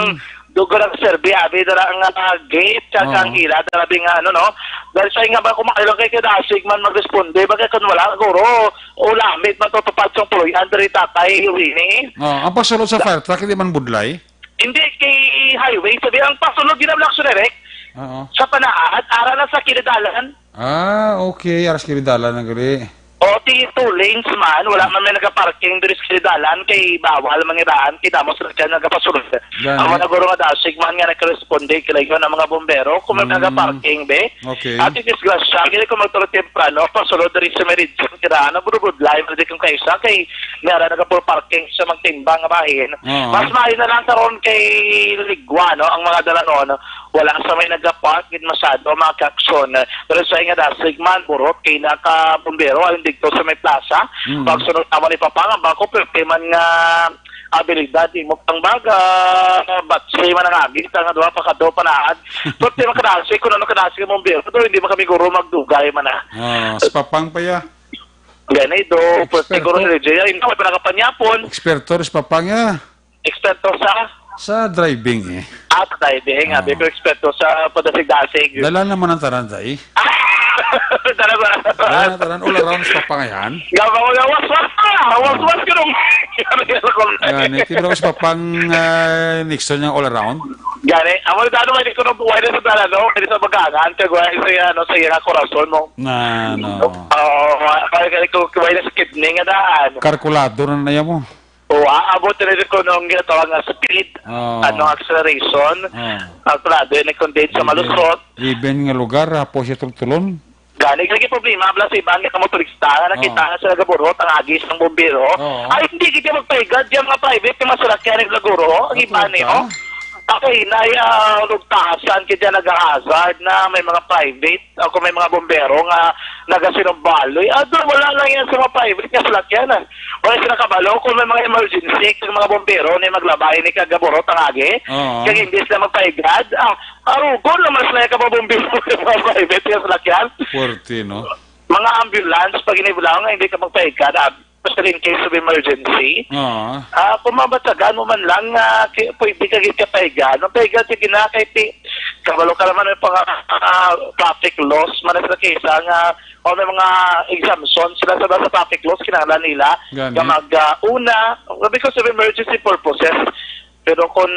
Mm. dugo ng serbi, abi dira ang, ah, gate, kag Oo. ang ila, dira bi nga, ano, no? Dahil sa nga ba, kung maayo lang kay kadasig man mag-responde, bagay kung wala, guro, ulamit, matutupad sa puloy, diri tatay, Winnie. Oh, ang pasulod sa Da- fire truck, hindi man budlay? Hindi, kay highway, sabi, ang pasulod, di na lang direct. Oo. Sa Panaad, ara na sa kilidalan. Ah, okay. Aras kilidalan na gali. O, ti two lanes man, wala man may nagaparking diri sa kilidalan, kay bawal mangiraan, kay damo sila dyan nagapasulod. Gani. Ang mga guro nga dasig man nga nagkaresponde, kila yun ang mga bombero, kung may Mm. nagaparking, be. Okay. At yung disgrasya, kaya kung magturo temprano, pasulod diri sa may region, kiraan, ang burubudlay, pwede kung kaisa, kay may ara nagapuro parking sa magtimbang nga bahin. Oo. Mas maayo na lang karon kay Ligwa, no, ang mga dalanon, wala sa may nagapark, gid masyado, mga kakson. Pero sa nga dasig man, burot, kay naka bombero, ang dito sa may plaza. Mm. Pagsunod naman ni Papa, nga bako, pwerte man nga abilidad, imo pang baga, batse man ang agi, sa nga duha pa ka do, panaad. Pwerte man kadasig, kung ano kadasig ang bombero, do, hindi man kami guro magdugay man, ah. Ah, sa Papang pa ya. Ganay, do, pwerte Eksperto. guro ni J I, hindi, may pinakapanyapon. Eksperto rin sa Papang ya. Eksperto sa? Sa driving, eh. Ah, sa driving. Oo. Abi ko eksperto sa padasig-dasig. Dala naman ang tanan, day. Ah! Dala ba? Dala na tanan, all around sa Papangayan. Gaba ko na, waswas pa! Waswas ko nung Gani, tibra ko sa Papang, ah, Nixon yung all around. Gani, amo na ano, hindi ko nung buhay na sa dala, no? Hindi sa bagangan, kag wala sa iya, ano, sa iya nga korason mo. Na, no. Oo, kaya, kaya ko, wala sa kidney nga daan. Kalkulado na na yan mo. O, aabot na rin ko nung ginatawag nga speed, Oo. ano, acceleration, Oo. ang prado yung nag-contain sa Even, malusot. even nga lugar, hapo siya tultulon. Gani, lagi problema, bala sa iban nga motorista, nga nakita Oo. na sila gaburot, ang agis ng bombero. Oo. Ay, hindi kita magpaigad yung mga private, yung mga salakyan, yung laguro, ang Ano iban, eh, ka? oh. Ako, hinay, ah, lugtasan kay dyan nag-hazard na may mga private, o kung may mga bombero nga nagasinumbaloy. Ah, doon, wala lang yan sa mga private nga salakyan, ah. Wala sila kabalo kung may mga emergency, kung mga bombero na maglabay ni kagaburot ang agi. Oo. Kag hindi sila magpaigad. Ah, arugon naman sila yung kapabombero ng mga private nga salakyan. Puwerte, no? Mga ambulance, pag inibulaw nga, hindi ka magpaigad. Ah, especially in case of emergency. Oo. Ah, kung mabatagan mo man lang, ah, ki-, pwede ka gid ka paigad. Ang paigad, sige na, kay ti-, kabalo ka naman, may pang, ah, traffic laws man sa kaysa nga, o may mga exemption sila sa, sa traffic laws, kinahanglan nila Gani. nga mag, ah, una, because of emergency purposes. Pero kung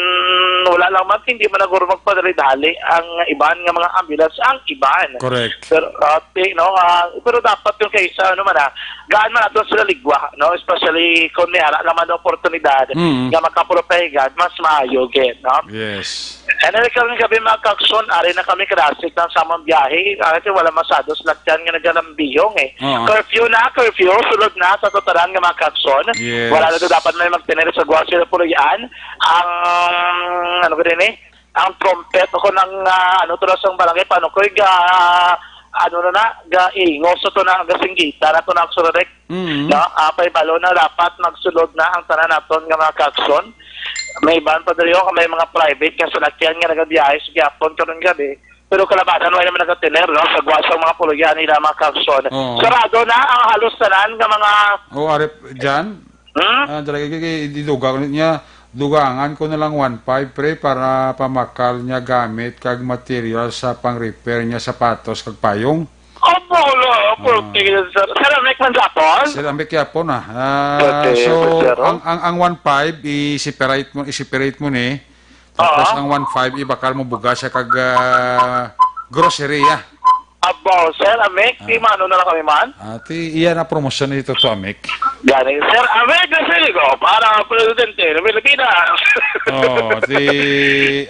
wala lang man, hindi man naguro magpadali-dali ang iban nga mga ambulance, ang iban. Correct. Pero, ah, ti-, no, ah, pero dapat yung kaysa, ano man, ah, gaan man nato sila ligwa, no? Especially kung may ara naman na oportunidad Mm. nga makapaigad, mas maayo gid, no? Yes. Anyway, karong gabi, mga kakson, ari na kami, karasik lang sa among biyahe. Kasi wala masyado salakyan nga nagalambihong, eh. Oo. Curfew na, curfew, sulod na sa tutaran nga, mga kakson. Yes. Wala na daw dapat may magtener sa Guasyo na Puloy-an. Ang, ano ko din, eh? Ang trumpet ko ng, ah, ano, to na sa barangay, paano ko, ga, ano na na, ga, ingos to na, ga, singgita na to na, Akson Rek. Mm. No? Ah, pahibalo na dapat magsulod na ang tanan naton nga mga kakson. May iban pa diri, oh, may mga private nga salakyan nga nagabiyahe sa gihapon karon gabi. Pero kalabanan, wala naman nagatener, no? Sa Guasyo ang mga puloy-an nila, mga kakson. Oo. Sarado na ang halos tanan nga mga Oh, Arep, Jan? Hmm? Ah, dali, kay, kay, di dugang niya, dugangan ko na lang one five, pre, para pamakal niya gamit kag material sa pang-repair niya sapatos kag payong. Opo, lo, opo, Ah. tigil, sir. Sir, Rick Manzapon? Sir, ang Rick Yapon, ah. Ah, Pwede, so, sir, oh. ang, ang, ang one five, i-separate mo, i-separate mo ni. Tapos Oo. ang one five, ibakal mo bugas siya kag, ah, grocery, ah. Abaw, sir, Amek, Ah. di maano na lang kami man? Ah, ti, iya na promosyon ni Toto Amek. Gani, sir, Amek, na siligo para presidente ng Pilipinas. Oo, ti,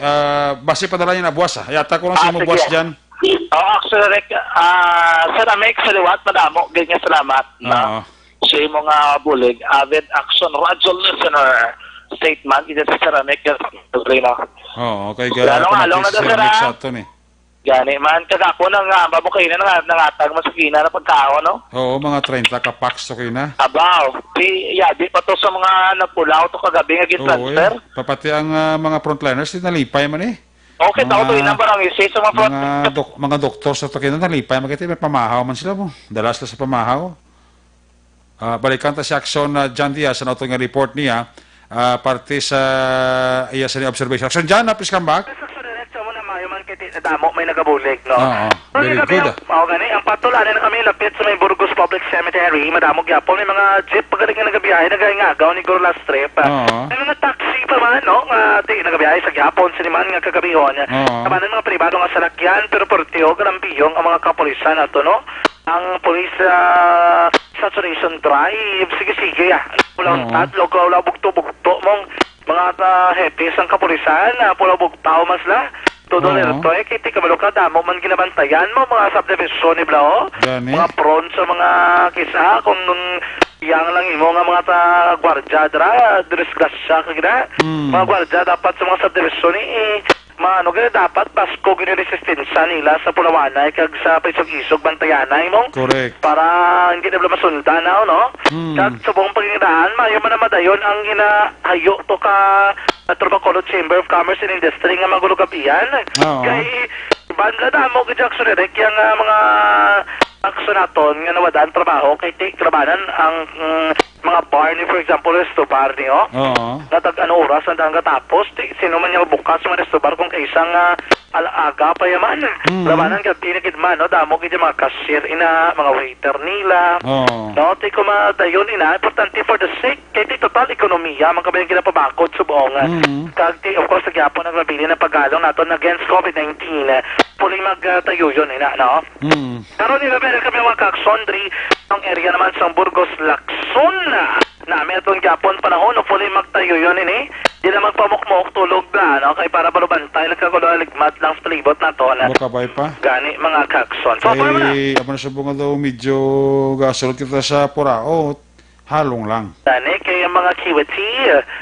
ah, basi padala niya na buwas, ah. Yata ko lang si Ah, mo sige. buwas dyan. Oh, actually, Rick, ah, Sir Amek, sa liwat, madamo, ganyan, salamat, no? Oo. Sa imo nga bulig, avid Action Radio listener, statement, ito si Sir Amek, Rino. Oo, kay ga-, Lalong-lalong na pamati si daw, Sir Amek sir, ah. sa ato ni. Gani man, kagapon ang, ah, babo kayo na nga, nangatag mo sa kina na pagkaon, no? Oo, mga treinta ka packs to kayo na. Abaw, si Yadi pa to sa mga napulaw to kagabi nga Oo, gin-transfer. eh. Papati ang, ah, mga frontliners, di nalipay man eh. Okay, Mga, tao to, inang barangay, sa mga mga front. dok-, mga doktor sa to kayo na, nalipay man kayo, may pamahaw man sila mo. Dala sila sa pamahaw. Ah, balikan ta si Action, ah, John Diaz, sa nato nga report niya, ah, parte sa iya sa ni observation. Action John, ah, please come back. Sa Surinat, sa muna, mayo man kay ti-, nadamo may nagabulig, no? Oo, Pero very yung gabi, good, ah. Mao gani, ang patol, ani na kami lapit sa may Burgos Public Cemetery, madamo gyapon, may mga jeep pagaling nga nagabiyahe, nagahingagaw ni Gurla Strip. Oo. May mga taxi pa man, no, nga di nagabiyahe sa gyapon, siniman nga kagabihon. Oo. Tabanan mga pribado nga salakyan, pero portiyo, garambiyong ang mga kapulisan ato, no? Ang police, ah, saturation drive, sige-sige, ah. Wala Oo. untad, wala, wala bugto-bugto mong mga, ah, hepe sang kapulisan, ah, pula bugtaw man sila. Todo Oo. nito, eh, kiti kabalo ka, damo man ginabantayan mo, mga subdivision ni Blao. Gani. Mga prone sa mga kisa, kung nung yang lang imo nga mga ta-, gwardya, dra, disgrasya ka gina. Mm. Mga gwardya dapat sa mga subdivision, eh, eh, maano gani dapat, baskog gani resistensya nila sa pulawanay kag sa paisog-isog bantayanay mo. Correct. Para hindi na masundan na, no? Mm. Kag subong pagkakita, mayo man na madayon ang ginahayo to ka, ah, Trubacolod Chamber of Commerce and Industry nga magulugabian. Oo. Kay, ban na damo, kay Jackson Eric, yang, ah, mga aksyon naton nga nawadan trabaho, kay ti-, trabanan ang, mm, mga bar ni, for example, resto bar ni, oh. Oo. Nga tag ano oras ang daan katapos, ti, sino man yung bukas mga resto bar kung kaisang, ah, al-, aga pa yaman. Mm. Labanan gabi na gid man, no? Damo gid yung mga cashier ina, mga waiter nila. Oo. No, ti, kung madayon ina, importante for the sake, kay ti total ekonomiya, man kabayang ginapabakod subong. Mm. Kag ti, of course, nagyapon ang mabilin na paggalong naton against COVID nineteen. Puli magtayo yun ina, no? Mm. Karon, ni Rivera kami mga kaksondri, ang area naman sa Burgos, Lacson. Nami atong gyapon panahon, hopefully magtayo yun ini. Di na magpamukmok, tulog na, no? Kay para balubantay, nagkakulo, ligmat lang sa palibot nato na. Makabay pa. Gani, mga kakson. So, Kay, paano na? Amo na sa bunga daw, medyo gasulod kita sa puraot. Halong lang. Gani, kay ang mga kiwati,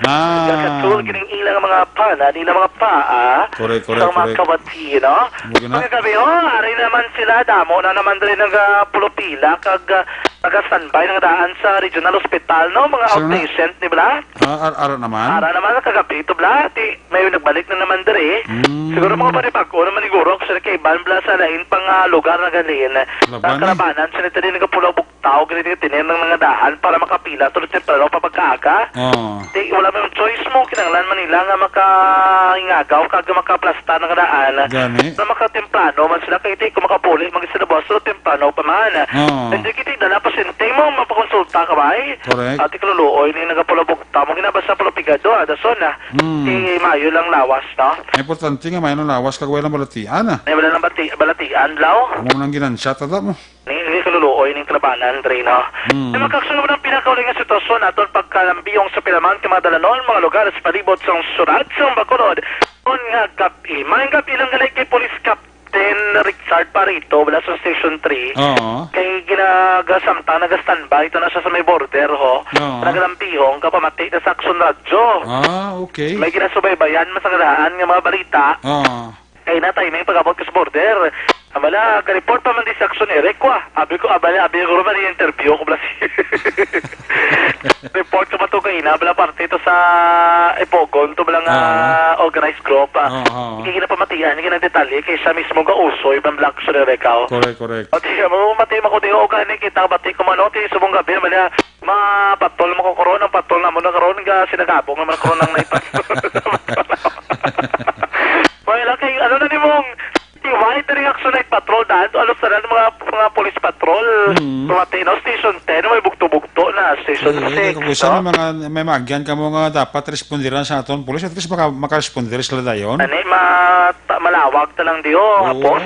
Ah. nagakatulog kining ilang mga pana, ilang mga paa, Correct, correct, sa mga correct. kawati, no? Mao na. Mga gabi, oh, ari naman sila, damo na naman rin nagapulupila, kag, ah, nagastandby ng daan sa regional hospital, no? Mga Sino na? outpatient, di ba? Ah, ar-, ara naman? Ara naman, kagabi ito, bla. Ti, may nagbalik na naman diri. Mm. Siguro mga panibag-o naman siguro, kasi kay iban bla sa lain pang, ah, lugar na galing. Laban, eh. Ang kalabanan, sila ito din nagapulupok tao gani nga tiner ng mga daan para makapila to temprano pa pagkaaga. Oo. Di, wala may choice mo, kinahanglan man nila nga makaingagaw kag makaplastar ng daan. Gani. Na makatemprano man sila, kay di ko makapuli, mag-, sila boss, so temprano pa man. Oo. Hindi kita dala pasyente mo, mapakonsulta ka ba, eh? Correct. Ate Kaluluoy, ni nagapulabog ta mo, ginabasa pala pigado, ah, dason, ah. Hmm. Di maayo lang lawas, no? Importante nga maayo lang lawas, kag wala lang balatian, ah. Ay, wala lang bati-, balatian, law? Amo man ang ginansya, tata mo. Ni, ni kaluluoy ning kalabanan, Dre, no? Mm. Ay, magkaksunod ang pinakauli nga sitwasyon aton pagkalambiyong sa pila man ka mga dalanon, mga lugar sa palibot sang syudad sang Bacolod. On nga gab-i, maayong gab-i lang gali kay Police Captain Richard Parito, wala sa Station three. Oo. Kay ginagasamtang, naga-standby ito na siya sa may border, ho. Oo. Nagalambihong, kapamati na sa Aksyon Radyo. Ah, okay. May ginasubaybayan, masangraan nga mga balita. Oo. Kay na timing pag-abot ko sa border. Amala, ka-report pa man di sa Aksyon Eric, wa. Abi ko, abala, abi ko, man, interview ko, bala si report ko ba to kaina, bala parte to sa Ipogon, to bala nga Ah. organized group, ah. Ah, ah. Hindi na pamatian, hindi na detalye, kay siya mismo ga uso, ibang bala Aksyon Eric, oh. Correct, correct. O, di, mamati mo ko, di, o, gani, kita, bati ko man, o, ti, subong gabi, amala, mapatol mo ko, karon, ang patol na mo na, karon, ga, sinagabong naman, karon, ang naipat. Well, okay, ano na ni mong, di why the reaction ay patrol daan? Ano sa mga, mga police patrol? Mm. Pamati, no? Station ten, may bugto-bugto na. Station Eh, eh, six, kung gusto no? na mga, may maagyan ka mo nga dapat respondiran sa aton police, at least maka-, makaresponder sila dayon. Ani, ma-, ta-, malawag na lang di, oh, Oo. hapos.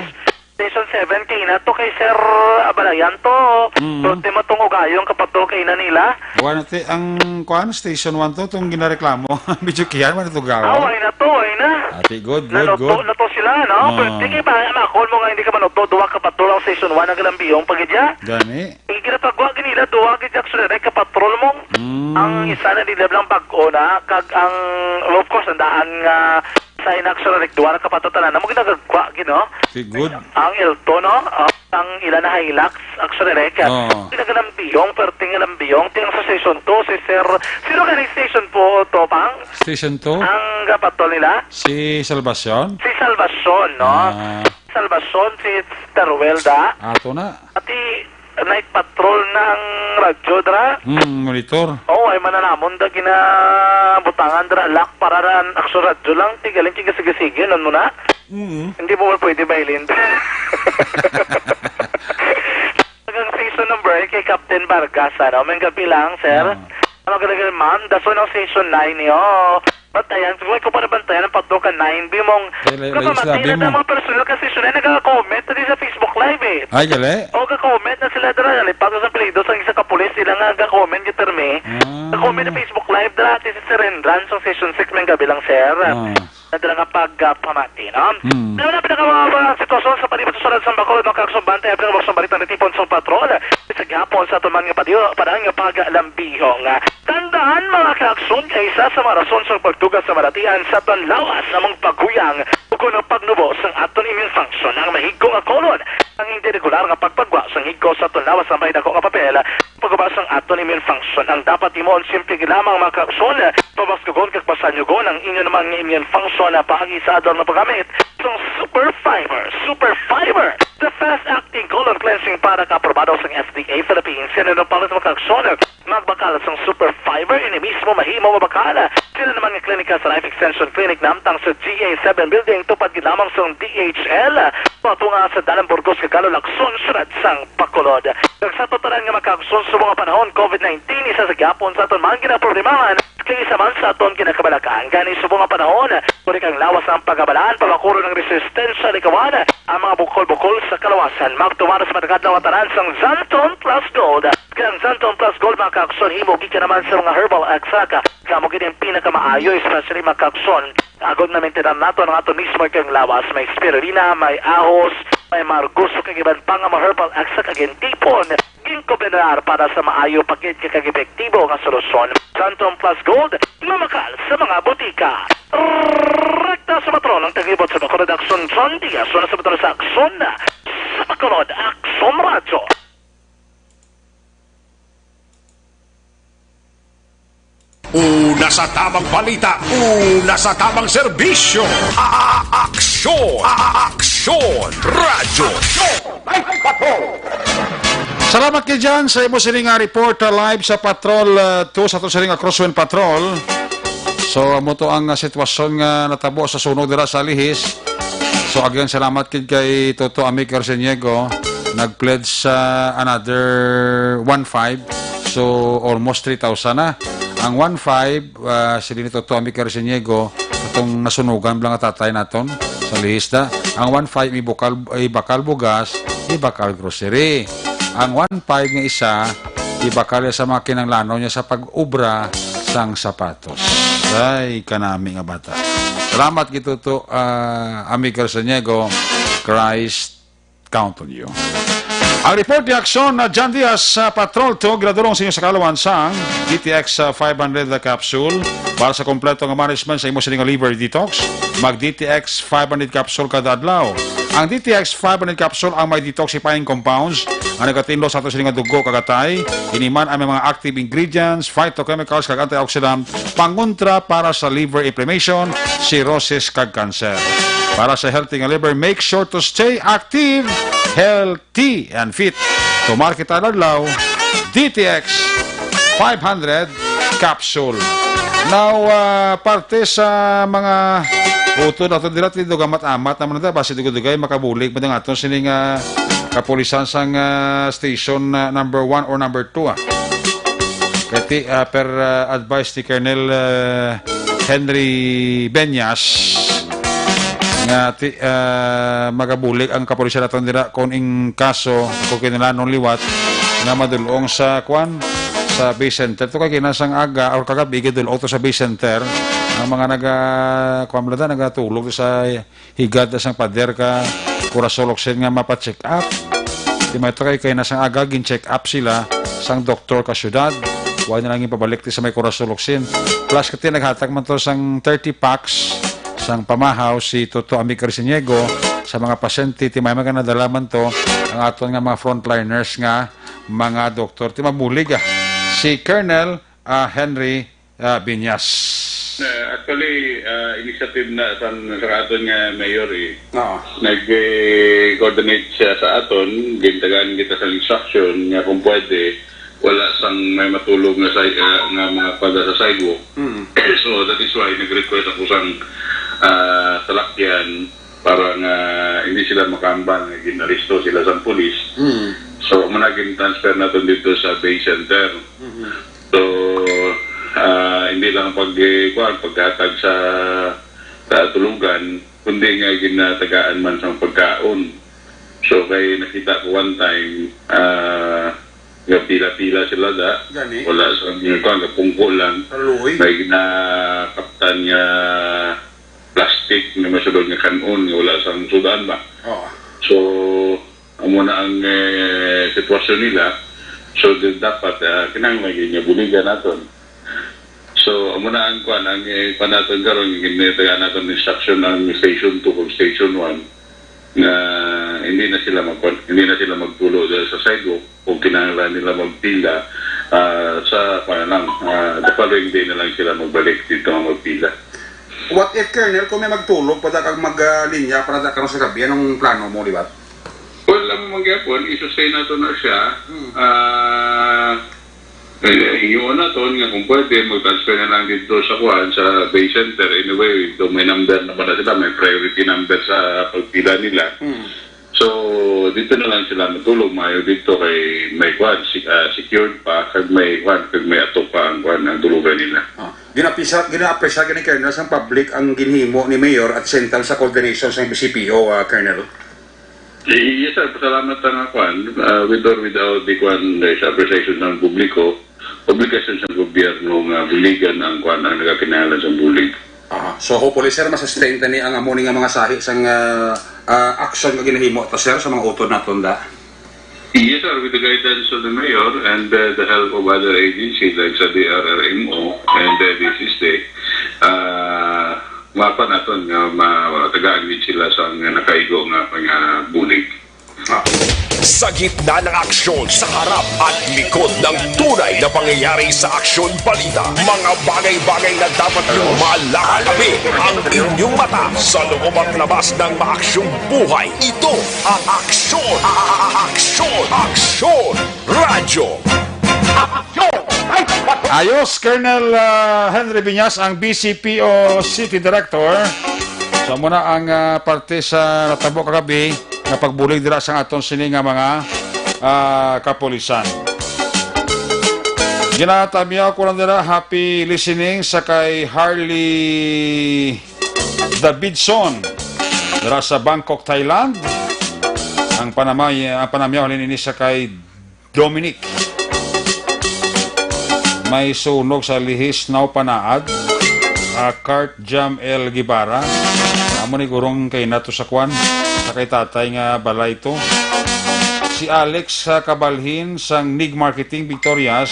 Station seven, kay na to, kay Sir Abalayan to. Mm. Pero di mo tong ugayong kapatol kay na nila. Wala na ti, ang, kuan, Station one to, itong ginareklamo. Medyo kiyan, wala to gawa. Ah, wala na to, wala na. Ati, good, good, Naluto good. na to sila, no? Oo. Pero di kay ba, makon mo nga hindi ka manuto, duwa ka patrol ang Station one ang galambiyong pagidya. Gani. Hindi na pagwa ganila, duwa gid actually, na ka patrol mo. Mm. Ang isa na nila lang bag-o na, kag ang, of course, ang daan nga sa inaksulat, duwa na ka patrol tanan, na mo ginagagwa, gid, no? Ati, good. Ang Elto, no? Ah, ang ila na Hilux, actually, Rek. Oo. Pinagalambiyong, perting lambiyong, ting sa Station two, si Sir, sino ka ni Station po, Topang? Station two? Ang kapatol nila? Si Salvacion? Si Salvacion, no? Ah. Salvacion, si Teruel da. Ato na. Ati, night patrol ng radyo, dra? Hmm, monitor. Oo, ay mananamon da ginabutangan, dra. Lock para ran, akso radyo lang, ti galing, ti gasigi-sige, nun mo na? Mm. Hindi mo man pwede mailin. Hanggang season number eight kay Captain Vargas, ano? May gabi lang, sir. Ah. Ano ka lagi, ma'am? Daso ng season nine niyo. Bantayan, kung may ko pa nabantayan ang patlo ka nine, bi mong Ay, lay-, lay-, kapamati sinabi na mo. Mga personal ka season nine, nagka-comment na din sa Facebook Live, eh. Ay, gali? O, ka-comment na sila dira. Nalipag sa pilido sa isa ka pulis, sila nga ga-comment yung termi. Ah. Ka-comment sa Facebook Live dira, ati si Sir Rendran, sa season six, may gabi lang, sir. Ah. Nadala nga pag, ah, pamati, no? Hmm. Ano na pinaka mga, mga sitwasyon sa palibot sa Surat sa Bacolod, mga kaagsoon, bantay, ang mga balita ni Tipon sa Patrol. Sa gihapon sa aton man nga padiyo, parang nga paglambihong. Tandaan, mga kaagsoon, kay isa sa mga rason sa pagduga sa malatian sa aton lawas among paguyang ug kuno pagnubo sang aton immune function ang mahigko nga kolon. Ang hindi regular nga pagpagwa sang higko sa aton lawas ang may dako nga papel pagubas sang aton immune function. Ang dapat himuon, simple gid lamang, mga kaagsoon, pabaskugon kag pasanyugon ang inyo naman nga immune function na paagi sa adlaw nga paggamit sang Super Fiber. Super Fiber, the fast-acting colon cleansing product, aprobado sang F D A Philippines. Yan ang palit, mga kaagsoon. Magbakal sang Super Fiber, ini mismo mahimo mabakal. Sila naman nga klinika sa Life Extension Clinic, namtang sa G A seven Building, tupad gid lamang sang D H L. Patunga sa Dalan Burgos, Kagalo, Lacson, Siyudad sang Bacolod. Kag sa aton tanan nga mga kaagsoon, sa mga panahon COVID nineteen, isa sa gihapon sa aton man ginaproblemahan, kay isa man sa aton kinakabalakan. Gani sa mga panahon, kung ang lawas ang pagabalaan, pabakuro ng resistensya, likawan ang mga bukol-bukol sa kalawasan. Magtuman sa matag adlaw ang tanan sang Xanthone Plus Gold. Ang Xanthone Plus Gold, mga kaakson, himo gikan naman sa mga herbal extract. Kamo gid ang pinakamaayo, especially, mga kaakson, agod na maintinan naton ang aton mismo kang lawas. May spirulina, may ahos, may margoso, kag iban pa nga mga herbal extract, kag ang tipon. Ginkombinar para sa maayo pa gid kag epektibo nga solusyon. Xanthone Plus Gold, mamakal sa mga butika. Rekta sa Patrol ang taglibot sa Bacolod Aksyon, John Diaz, wala sa Patrol sa Aksyon, sa Bacolod Aksyon Radyo. Una sa tamang balita, una sa tamang serbisyo. A-, a-, aksyon, a-, a-, aksyon, radyo. Salamat kay Jan sa imo sini nga report, uh, live sa Patrol, uh, two sa to sini nga Crosswind Patrol. So, amo to ang, uh, sitwasyon nga natabo sa sunog dira sa Lihis. So, again, salamat kid kay Toto Amic Arciniego. Nag-pledge sa another one five. So, almost three thousand na. Ang one five, ah, sila ni Toto Amic Arciniego, katong nasunugan bala nga tatay naton sa Lihis da. Ang one five, ibakal, ibakal bugas, ibakal grocery. Ang one five nga isa, ibakal niya sa mga kinahanglanon niya sa pag-obra sang sapatos. Ay, kanami nga bata. Salamat gid, Toto, ah, Amic Arciniego. Christ count on you. Ang report ni Aksyon na John Diaz sa Patrol two, ginadulong sa inyo sa kaalawan sang D T X, uh, five hundred capsule. Para sa kompleto nga management sa imo sini nga liver detox, mag D T X five hundred capsule kada adlaw. Ang D T X five hundred capsule ang may detoxifying compounds nga nagatinlo sa ato sini nga dugo kag atay. Ini man ang may mga active ingredients, phytochemicals kag antioxidant pangontra para sa liver inflammation, cirrhosis kag cancer. Para sa healthy nga liver, make sure to stay active, healthy, and fit. Tomar kita adlaw, D T X five hundred capsule. Now, ah, parte sa mga utod nato dira, ti dugamat-amat naman na, basi dugay-dugay makabulig pa nga aton sini nga kapulisan sang, ah, station, ah, number one or number two, ah. Kay ti, ah, per, ah, advice ni Colonel, ah, Henry Beñas, nga ti, ah, magabulig ang kapulisan naton dira kung in kaso, kung kinahanglan liwat, nga madulong sa, kwan, sa Bay Center. To kay kinasang aga or kagabi, gidulong to sa Bay Center. Ang mga naga, kwan, bala, nagatulog sa higad na sang pader ka Corazolocin nga mapa-check up. Ti may to kay, kay na sang aga gin-check up sila sang doktor ka syudad. Wa na lang ginpabalik ti sa may Corazolocin. Plus, kati naghatag man to sang thirty packs sang pamahaw si Toto Amic Arciniego sa mga pasyente. Ti may mga nadala man to ang aton nga mga frontliners nga mga doktor. Ti mabulig, ah, si Colonel, ah, Henry ah, Binyas. Eh, actually, ah, initiative na sa, sa aton nga mayor, eh. Oo. Nag, eh, coordinate siya sa aton, gintagaan kita sa instruction nga kung pwede, wala sang may matulog nga sa, ah, nga mga pada sa sidewalk. Mm. So, that is why nag-request ako sang, ah, salakyan para nga hindi sila makahambal nga ginaresto sila sa pulis. Mm. So, amo na gin-transfer naton dito sa Bay Center. Mhm. So, ah, hindi lang pag, eh, kuwan, paghatag sa, sa tulugan, kundi nga ginatagaan man sang pagkaon. So, kay nakita ko one time, ah, nga pila-pila sila da. Gani? Wala sa, kuwan, kapungko lang. Kaluoy. May ginakaptan nga plastic nga masulod nga kan-on nga wala sang sud-an ba. Oo. So, amo na ang, eh, sitwasyon nila. So, di-, dapat, ah, kinahanglan gyud nga buligan naton. So, amo na ang kwan, ang, eh, kwan naton karon, ginatagaan naton instruction ang station two kag station one nga hindi na sila mag-, hindi na sila magtulo dahil sa sidewalk. Kung kinahanglan nila magpila, ah, sa, kwan lang, ah, the following day na lang sila magbalik dito nga magpila. What if, Colonel, kung may magtulog pa da kag mag, ah, linya para da karon sa gabi, anong plano mo, liwat? Well, amo man gyapon, i-sustain nato na siya. Hmm. Ah, eh, ingon naton nga kung pwede, mag-transfer na lang dito sa kuan, sa Bay Center. Anyway, do may number naman na sila, may priority number sa pagpila nila. Hmm. So, dito na lang sila matulog, maayo dito kay may kuan, si-, ah, secured pa, kag may kuan, kag may atok pa ang kuan, ang tulugan nila. Ah, ginapresa-, ginapresa gani, Colonel, sang public ang ginhimo ni Mayor at sentral sa coordination sa C P O, ah, Colonel? Yes, sir. Pasalamat ta nga kwan, ah, with or without the kwan, eh, sa appreciation sang publiko, obligasyon sang gobyerno nga buligan ang kwan, ang nagakinahanglan sang bulig. Aha. So, hopefully, sir, masustain ta ni ang amo ni nga mga sahi sang, ah, ah, action nga ginahimo ta, sir, sa mga utod naton da. Yes, sir. With the guidance of the mayor and, uh, the help of other agencies like sa D R R M O and, uh, D S S D, uh, mapa naton nga matagaan gid sila sa nga nakaigo nga mga bulig. Ah. Sa gitna ng aksyon, sa harap at likod ng tunay na pangyayari sa Aksyon Balita, mga bagay-bagay na dapat niyong malaman. Ang inyong mata sa loob at labas ng maaksyong buhay. Ito ang Aksyon, Aksyon, Aksyon Radyo. Ayos, Colonel, ah, Henry Viñas, ang B C P O City Director. So, muna ang, ah, parte sa natabo kagabi nga pagbulig dira sa aton sini nga mga, ah, kapulisan. Ginatamyaw ko lang dira, happy listening sa kay Harley Davidson dira sa Bangkok, Thailand. Ang panamay, ang panamyaw halin ini sa kay Dominic. May sunog sa Lihis Naw Panaad, ah, Kart Jam L Guevara. Amo ni gurong kay nato sa kwan, sa kay tatay nga balay to. Si Alex sa kabalhin sang Nig Marketing Victorias,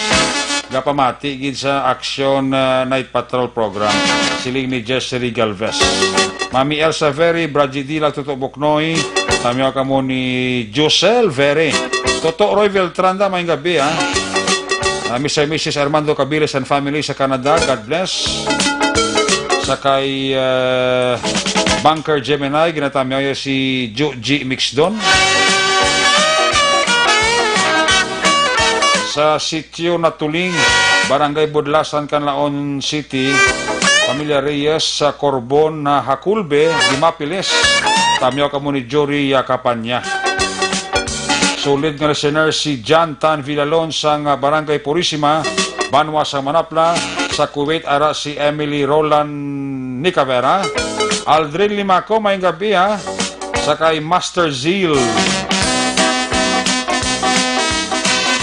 gapamati gid sa Aksyon, ah, Night Patrol Program. Siling ni Jesse Galvez. Mami Elsa Ferry, Bradji Dilag, Toto Buknoy, tamyaw kamo ni Josel Ferry. Toto Roy Veltranda, maayong gabi, ha. Ah, Mister and Missus Armando Cabiles and family sa Canada, God bless. Sa kay, ah, Bunker Gemini, ginatamyaw niya si Ju-, G Mixdon. Sa Sitio Natuling, Barangay Budlasan, Canlaon City, Pamilya Reyes sa Corbon na Hakulbe, Guimapiles. Tamyaw kamo ni Jory Yakapanya. Solid nga listener si John Tan Villalon sang Barangay Purisima, Banwa sa Manapla, sa Kuwait, ara si Emily Roland Nicavera. Aldrin Limaco, maayong gabi, ha. Sa kay Master Zeal.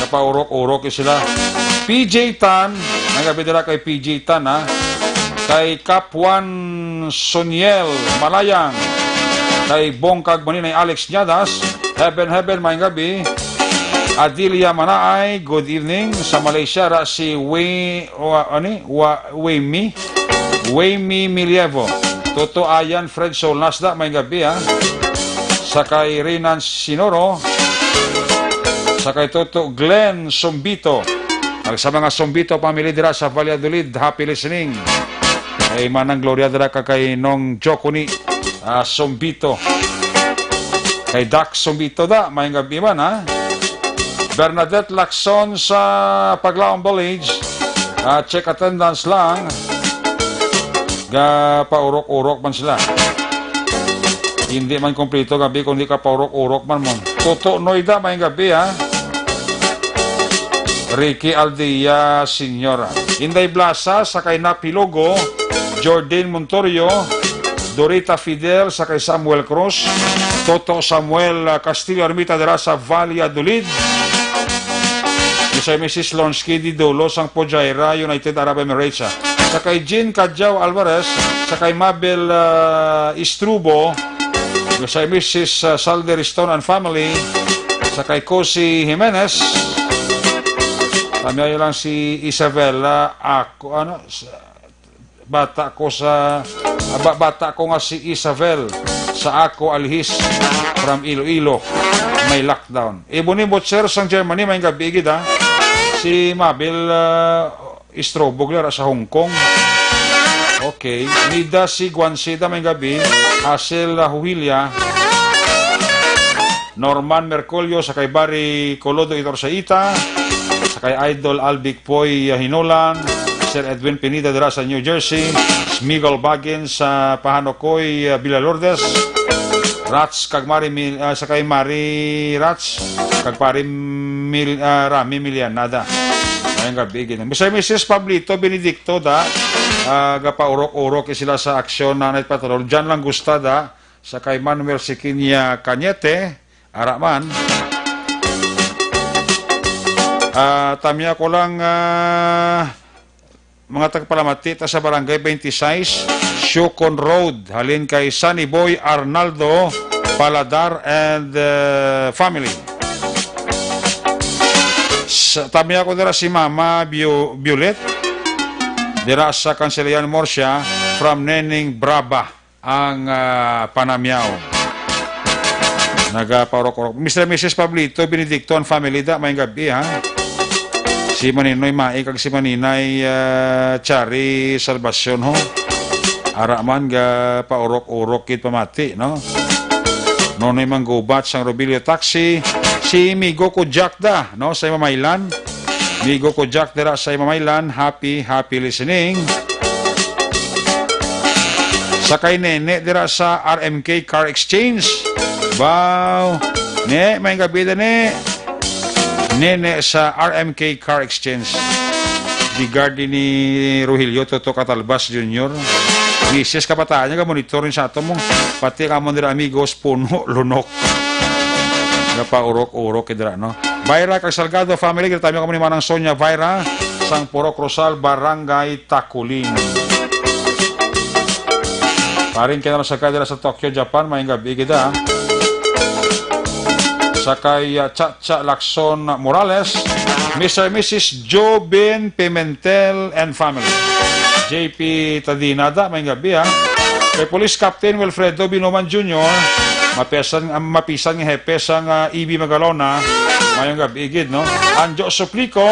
Napaurok-urok sila. P J Tan, maayong gabi dira kay P J Tan, ha. Kay Kap Juan Soniel Malayang, kay Bong Kagmaninay Alex Ñadas, Heaven Heaven, maayong gabi. Adilia Manaay, good evening. Sa Malaysia, ra si Wei, wa, ani? Wa, Wei Mi? Wei Mi Milievo. Toto Ayan Fred Solnas da, maayong gabi, ha. Sa kay Renan Sinoro, sa kay Toto Glenn Sombito. Ag sa mga Sombito family dira sa Valladolid, happy listening. Kay Manang Gloria dira ka kay Nong Jokuni, ah, Sombito. Kay Doc Sombito da, maayong gabi man, ha? Bernadette Lacson sa Paglaom Village, ah, check attendance lang. Gapaurok-urok man sila. Hindi man kompleto gabi kung di ka paurok-urok man mo. Toto Noida, maayong gabi, ha? Ricky Aldea Senior. Inday Blasa, sa kay Napilogo, Jordan Montorio, Dorita Fidel, sa kay Samuel Cruz, Toto Samuel, ah, Castillo Ermita dira sa Valladolid. Sa Missus Lonsky Didolo sang Fujairah, United Arab Emirates, ah. Sa kay Jean Cadiao Alvarez, sa kay Mabel, ah, Istrubo, sa Missus, ah, Salde Riston and family, sa kay Cosi Jimenez, kami lang si Isabella, ako, ano, sa, bata ko sa, ah, ba-, bata ko nga si Isabel sa ako alhis from Iloilo, may lockdown. Ibon ni Butcher sang Germany, maayong gabi gid, ha. Si Mabel, ah, Istrobo, gira sa Hong Kong. Okay. Nida si Guansida, maayong gabi. Hazel, ah, Huhilia. Norman Mercolio, sa kay Barry Colodo Itorsaita, sa kay Idol Albic Poy, ah, Hinolan, Sir Edwin Pineda dira sa New Jersey, Smigol Bagin sa Pahanokoy, ah, Villa Lourdes, Rats kag Mari Mil-, ah, sa kay Mari Rats kag Pari Mil-, ah, Rami Milianada. Maayong gabi gid. Mister and Missus Pablito Benedicto da, ah, gapaurok-urok sila sa aksyon na Night Patrol. Jan Langusta da, sa kay Manuel Siquinia Cañete, Ara man. Ah, tamya ko lang, ah, mga tagpalamati ta sa Barangay twenty-six, Siocon Road, halin kay Sunny Boy Arnaldo Paladar and, uh, family. Sa, tamya ko dira si Mama Bio-, Violet, dira sa Kansilian Murcia, from Neneng Braba ang, ah, panamyaw. Nagapaurok-urok. Mister and Missus Pablito Benedicto and family da, maayong gabi, ha? Si Maninoy Mai kag si Maninay, ah, Chari Salvacion, ho. Ara man, ga paurok-urok gid pamati, no? Nonoy Manggubat sang Robilio Taxi, si Migo ko Jack da, no, sa Imamaylan. Migo ko Jack dira sa Imamaylan, happy, happy listening. Sa kay Nene dira sa R M K Car Exchange. Wow. Ne, maayong gabi da, ne. Nene sa R M K Car Exchange. Di gardi ni Rogelio Toto Catalbas Junior. Misis kabataan niya, ga-monitor rin sa ato mo. Pati ang amon dira amigos, puno, lunok. Gapaurok-urok, eh, dira, no? Vaira kag Salgado family, ginatamyo kamo ni Manang Sonia Vaira, sang Purok Rosal, Barangay Taculing. Paring Ken Masagkay dira sa Tokyo, Japan, maayong gabi gid, ah. Sa kay, ah, Chacha Lacson Morales, Mister and Missus Joben Pimentel and family. J P Tadinada, maayong gabi, ah. Kay Police Captain Wilfredo Binoman Junior, mapisan, ah, mapisan nga hepe sang, ah, E B Magalona, maayong gabi gid, no? Anjo Suplico,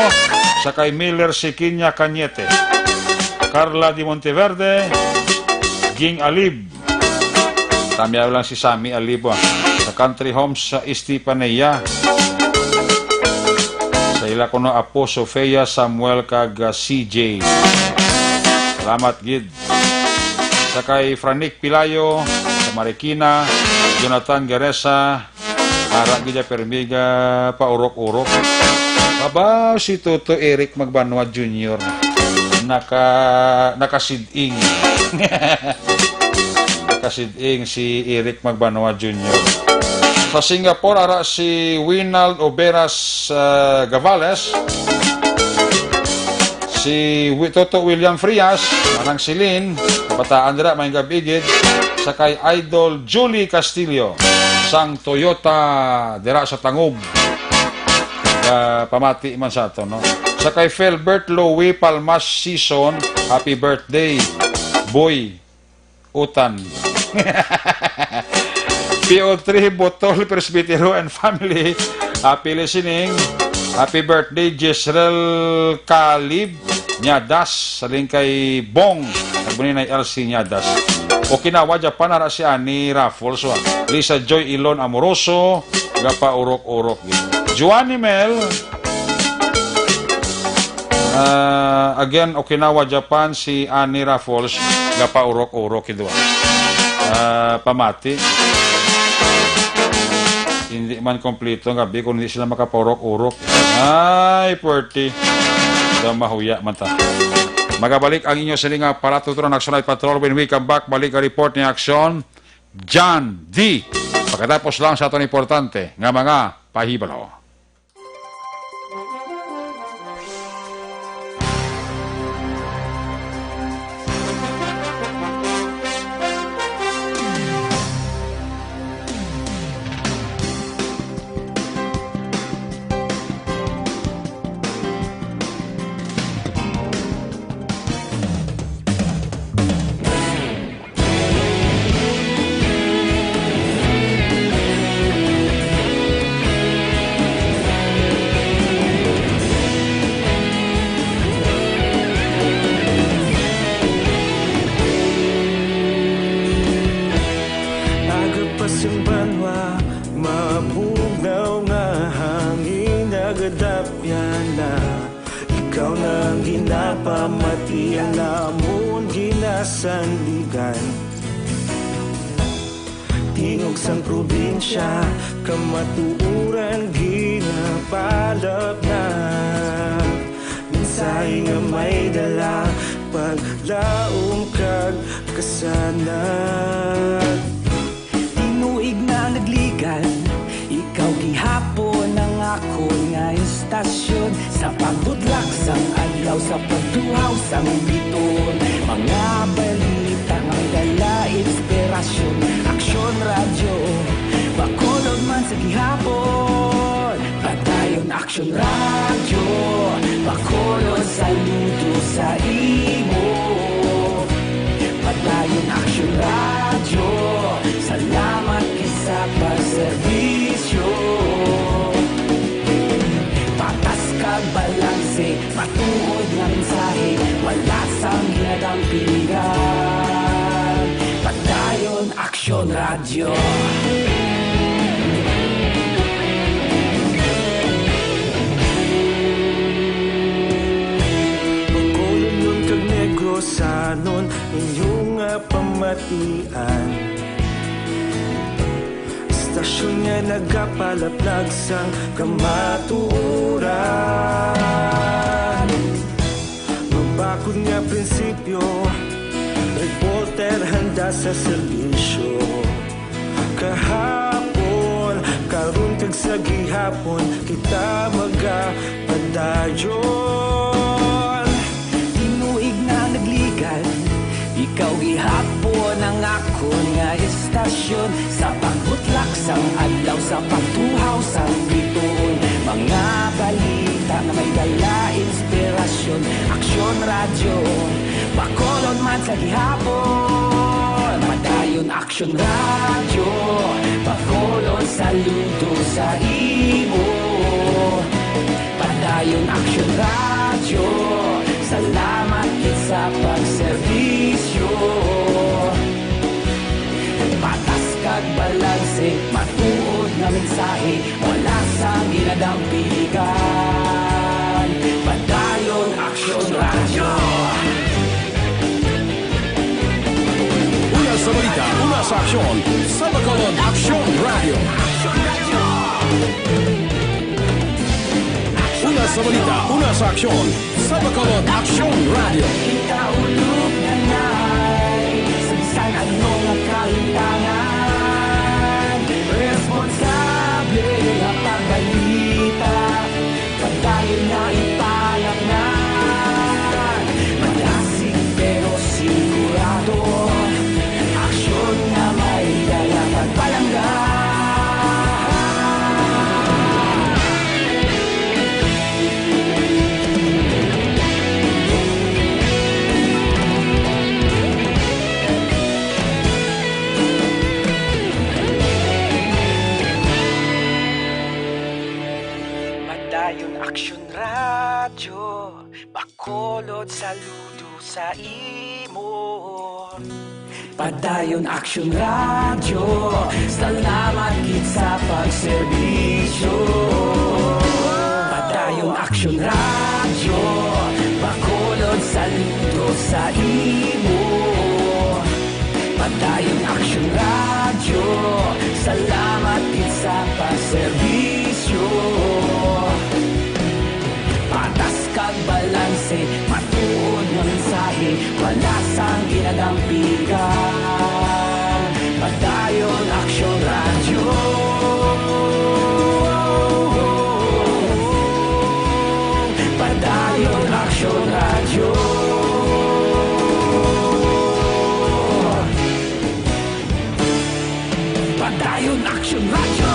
sa kay Miller Siquiña Cañete. Carla Di Monteverde, Ging Alib. Tamyaw lang si Sammy Alib, ah. Sa Country Homes sa Estefanía. Sa ila kuno apo, Sofia, Samuel, kag, ah, C J. Salamat gid. Sa kay Franik Pilayo, sa Marikina, Jonathan Garesa, ara gid ya permi ga paurok-urok. Baba, si Toto Eric Magbanua Junior. Naka-, nakasid-ing. Nakasid-ing si Eric Magbanua Junior. Sa Singapore, ara si Winald Oberas, ah, Gavales. Si Wi-, Toto William Frias, Manang Celine, kabataan dira, maayong gabi gid. Sa kay Idol Julie Castillo, sang Toyota, dira sa Tangub. Ah, pamati man sa ato, no? Sa kay Felbert Louie Palmas Season, happy birthday, boy. Utan. P O three Botol Presbytero and family. Happy listening. Happy birthday, Jezreel Calib Niadas. Sa link kay Bong. Nagmuni na L C Niadas. Okinawa, Japan, ara si Ani Raffles, wa. Lisa Joy Ilon Amoroso. Gapaurok-urok gid. Juanny Mel. Ah, again, Okinawa, Japan, si Ani Raffles, gapaurok-urok gid wa. Ah, pamati. Hindi man kompleto nga bi kung hindi sila makapaurok-urok. Ay, puwerte. Daw mahuya man ta. Magabalik ang inyo sini nga paratuturan, Action Night Patrol. When we come back, balik ang report ni Action John D. Pagkatapos lang sa aton importante nga mga pahibalo. Agapas ang banwa, mabugnaw nga hangin, nagadapyan na. Ikaw na ang ginapamati, ang amon ginasandigan. Tingog sang probinsya, kamatuoran ginapalapnap. Mensahe nga may dala, paglaom kag kasanag. Tinuig na nagligan, ikaw Akon nga istasyon, sa pagbudlak sang adlaw, sa pagtuhaw sang biton, mga balita nga may dala inspirasyon. Aksyon Radyo, Bacolod man sa gihapon. Padayon Aksyon Radyo, Bacolod saludo sa imo. Padayon Aksyon Radyo, salamat gid sa pagserbisyo. Patas kag balanse, matuod nga mensahe, wala sang ginadampigan. Padayon Aksyon Radyo. Bacolodnon kag Negrosanon, inyo nga pamatian. Istasyon nga nagapalaplag sang kamatuoran. Mabakod nga prinsipyo, reporter handa sa serbisyo. Kahapon, karon kag sa gihapon, kita magapadayon. Tinuig na nagligad, ikaw gihapon ang akon nga istasyon. Sa pagbutlak sang adlaw, sa pagtuhaw sang bituon, mga balita nga may dala inspirasyon. Aksyon Radyo, Bacolod man sa gihapon. Padayon Aksyon Radyo, Bacolod saludo sa imo. Padayon Aksyon Radyo, salamat gid sa pagserbisyo. Patas kag balanse, matuod nga mensahe, wala sang ginadampigan. Padayon Aksyon Radyo. Una sa balita, una sa aksyon, sa Bacolod Aksyon Radyo. Una sa balita, una sa aksyon, sa Bacolod Aksyon Radyo. Kita ulog na nai, sa bisan ano nga kahintangan, responsable nga pagbalita. Padayon nga ipanatnan, malasig pero sigurado, aksyon nga may dala pagpalangga. Padayon Aksyon Radyo, Bacolod saludo sa imo. Padayon Aksyon Radyo, salamat gid sa pagserbisyo. Padayon Aksyon Radyo, Bacolod saludo sa imo. Padayon Aksyon Radyo, salamat gid sa pagserbisyo. Patas kag balanse, matuod nga mensahe, wala sang ginadampigan. Padayon Aksyon Radyo. Padayon Aksyon Radyo. Padayon Aksyon Radyo.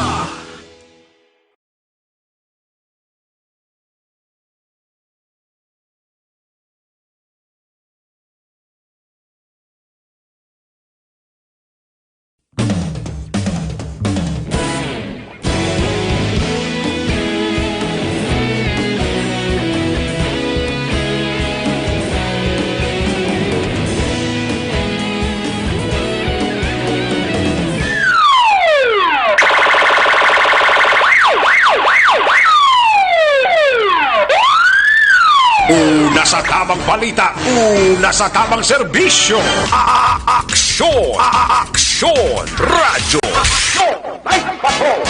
Una sa tamang balita, una sa tamang serbisyo. A-, a-, aksyon, a-, a-, aksyon, radyo. Aksyon, live patrol.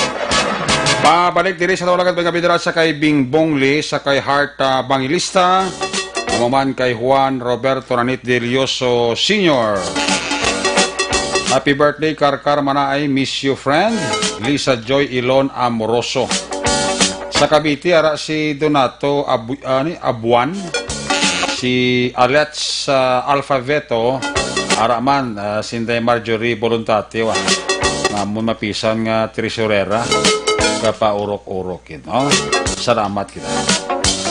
Pabalik diri sa Tawlagat, mga bidra, sa kay Bing Bongli, sa kay Heart, ah, Bangilista, amo man kay Juan Roberto Ranit Delioso Senior. Happy birthday, Karkar Manaay, miss you, friend. Lisa Joy Ilon Amoroso. Sa Cavite, ara si Donato Abu-, ah, ni, Abuan, si Alex, ah, Alfaveto, ara man, ah, si Inday Marjorie Voluntatio, ah, nga mo mapisan nga tresurera, kapaurok-urok, you know? Salamat kita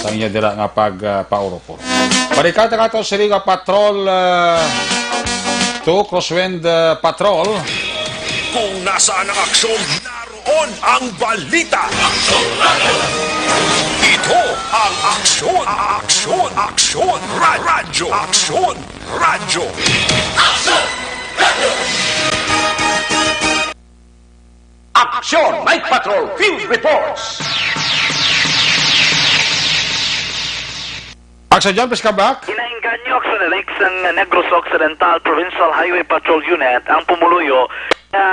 sa inyo dira nga pag, ah, paurok-urok. Balikan ta kato sini nga Patrol, ah, two, Crosswind, ah, Patrol. Kung nasaan ang aksyon, naroon ang balita. Ito ang Aksyon, Aksyon, Aksyon, Ra-, Radyo, Aksyon, Radyo. Aksyon Night Patrol Field Reports. Aksyon John, please come back. Ginainganyo sa lyrics sang Negros Occidental Provincial Highway Patrol Unit ang pumuluyo nga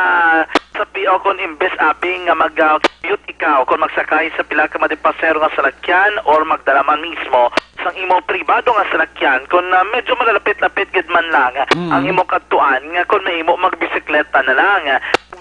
sa P O kon imbes abi nga mag, ah, commute ikaw kon magsakay sa pila ka madipasero nga salakyan or magdala man mismo sang imo pribado nga salakyan kon, ah, medyo malalapit-lapit gid man lang Mm. ang imo kadtuan nga kon mahimo magbisikleta na lang.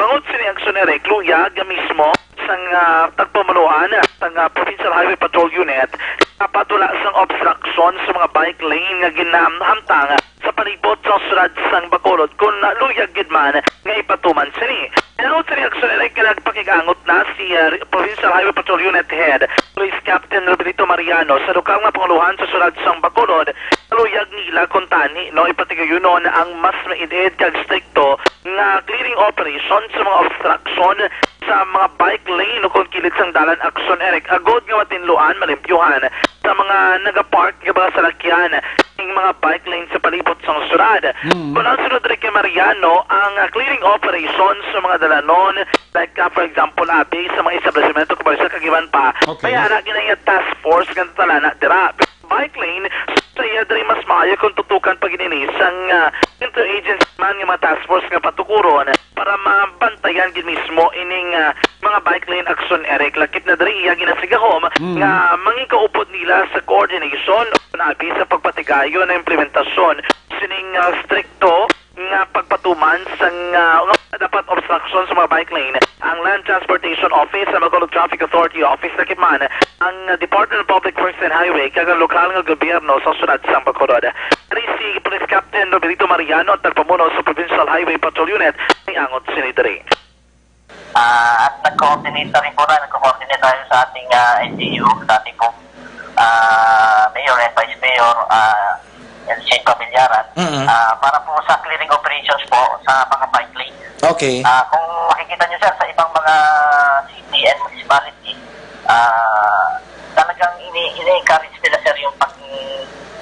Bangod sini aksyon, Eric, luyag nga mismo sang, ah, tagpamuluan sang, ah, Provincial Highway Patrol Unit, dapat wala sang obstruction sa mga bike lane nga ginahamtang sa palibot sang siyudad sang Bacolod, kon, ah, luyag gid man nga ipatuman sini. Pero sa reaksyon nila, nagpakig-angot na si, ah, Provincial Highway Patrol Unit Head Police Captain Roberto Mariano sa lokal nga pangulohan sa siyudad sang Bacolod. Luyag nila kuntani, no, ipatigayunon ang mas maid-id kag strikto nga clearing operation sa mga obstruction sa mga bike lane o kon kilid sang dalan, aksyon, Eric, agod nga matinluan, malimpyuhan sa mga nagapark nga mga salakyan ning mga bike lane sa palibot sang siyudad. Mm. Kon ang sunod diri kay Mariano, ang, ah, clearing operation sa mga dalanon, like, ah, for example, abi sa mga establishmento komersyal kag iban pa. Okay. Kaya na ginaya task force nga talana dira. Bike lane, sa iya diri mas maayo kung tutukan pa gid ini sang, ah, interagency man nga mga task force nga patukuron para mabantayan gid mismo ining, ah, mga bike lane aksyon, Eric. Lakip na diri iya ginasigahom Mm. nga mangikaupod nila sa coordination o nabi sa pagpatigayon na implementasyon sining, ah, strikto nga pagpatuman sang, ah, nga dapat obstruction sa mga bike lane. Ang Land Transportation Office, ang Bacolod Traffic Authority Office, lakip man ang Department of Public Works and Highway, kag ang lokal nga gobyerno sa siyudad sang Bacolod. Ari si Police Captain Roberto Mariano, ang tagpamuno sa Provincial Highway Patrol Unit, may angot sini diri. Ah, at nag-coordinate na rin po na, nagko-coordinate tayo sa ating, ah, L G U, sa ating pong, ah, Mayor and Vice Mayor, ah, L G Pamillaran, Mm-mm. ah, para po sa clearing operations po sa mga bike lane. Okay. Ah, kung makikita nyo, sir, sa ibang mga city and municipality, ah, talagang ini-, ini-encourage nila, sir, yung pag-,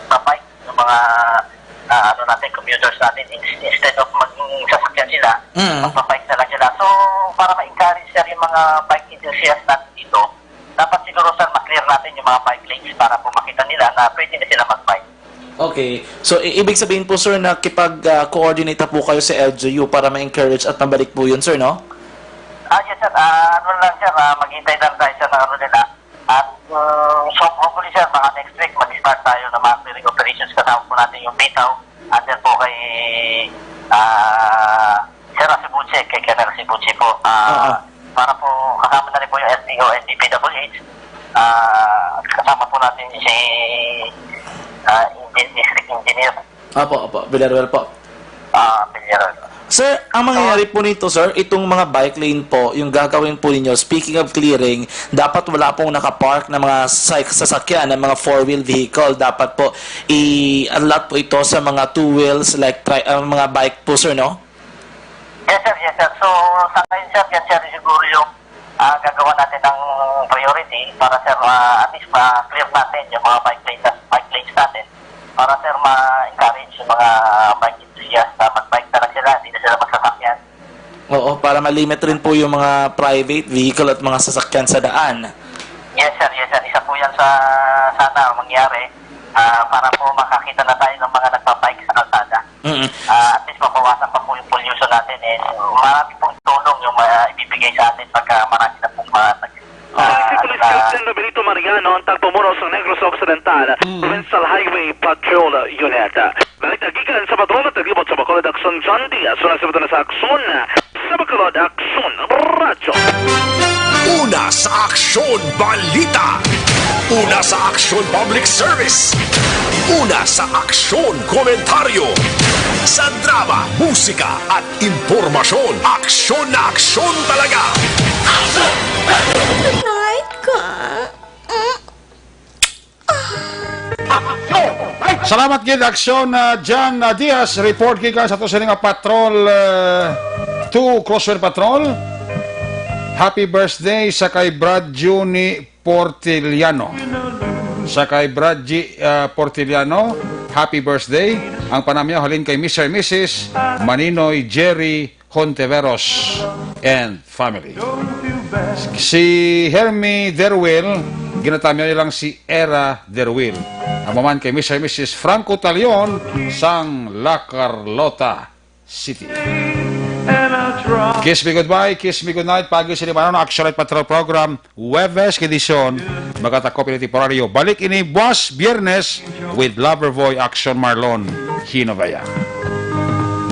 pag-bike ng mga, ah, ano natin, commuters natin, in-, instead of maging sasakyan sila, Mm. magpa-bike na lang sila. So, para ma-encourage, sir, yung mga bike enthusiast natin dito, dapat siguro, sir, ma-clear natin yung mga bike lanes para po makita nila na pwede na sila mag-bike. Okay. So, i-, ibig sabihin po, sir, na kipag, ah, coordinate na po kayo sa L G U para ma-encourage at mabalik po yun, sir, no? Ah, yes, sir. Ah, ano lang, sir, ah, maghintay lang tayo, sir, ng ano nila. At, uh, so, hopefully, sir, baka next week, mag-start tayo ng mga clearing operations kasama po natin yung bitaw. Under po kay, ah, Sir Asibuche, kay Colonel Asibuche po. Ah, Oo. para po kasama na rin po yung L T O and D P W H. Ah, kasama po natin si, ah, Engi-, District Engineer. Opo, opo. Villarreal po. Ah, Villarreal. Sir, ang mangyayari po nito, sir, itong mga bike lane po, yung gagawin po ninyo, speaking of clearing, dapat wala pong nakapark na mga sa-, sasakyan, na mga four-wheel vehicle. Dapat po, i-allot po ito sa mga two wheels, like tri-, ah, mga bike po, sir, no? Yes, sir. Yes, sir. So, sa ngayon, sir, yan, sir, siguro yung, ah, gagawa natin ng priority para, sir, ah, at least ma-clear natin yung mga bike lanes, bike lanes natin para, sir, ma-encourage yung mga bike enthusiast na mag-bike na lang sila, hindi na sila magsasakyan. Oo, para ma-limit rin po yung mga private vehicle at mga sasakyan sa daan. Yes, sir. Yes, sir. Isa po yan sa sana mangyari, ah, para po makakita na tayo ng mga nagpa-bike sa kalsada. Mm. Ah, at least mabawasan pa po yung pollution natin. Eh, marami pong tulong yung, ah, ibibigay sa atin pagka marami na pong mga nag-, Ang ah, si Police nag- Captain Roberto Mariano, ang tagpamuno sa Negros Occidental Mm. Provincial Highway Patrol Unit. Balik na gikan sa Patrol at naglibot sa Bacolod, Aksyon, John Diaz. Wala sa Bacolod, Aksyon, sa Bacolod, Aksyon, Radyo. Una Sa Aksyon Balita. Una sa Aksyon Public Service. Una sa Aksyon Komentaryo. Sa drama, musika at impormasyon. Aksyon na aksyon talaga. Night ka. Salamat gid, Aksyon, ah, Jan, ah, Diaz. Report gikan sa to sini nga patrol, ah, two Crossfire Patrol. Happy birthday sa kay Brad Juni Portiliano. Sa kay Brad G, ah, Portiliano, happy birthday. Ang panamyaw halin kay Mister and Missus Maninoy Jerry Hontiveros and family. Si Hermie Derwil, ginatamyaw niya lang si Era Derwil. Amo man kay Mister and Missus Franco Talion sang La Carlota City. Kiss me goodbye, kiss me goodnight. Pagi sini manon, Action Night Patrol Program. Huwebes nga edisyon, magatakop ini temporaryo. Balik ini buwas Biyernes with Lover Boy Action Marlon Hinovea.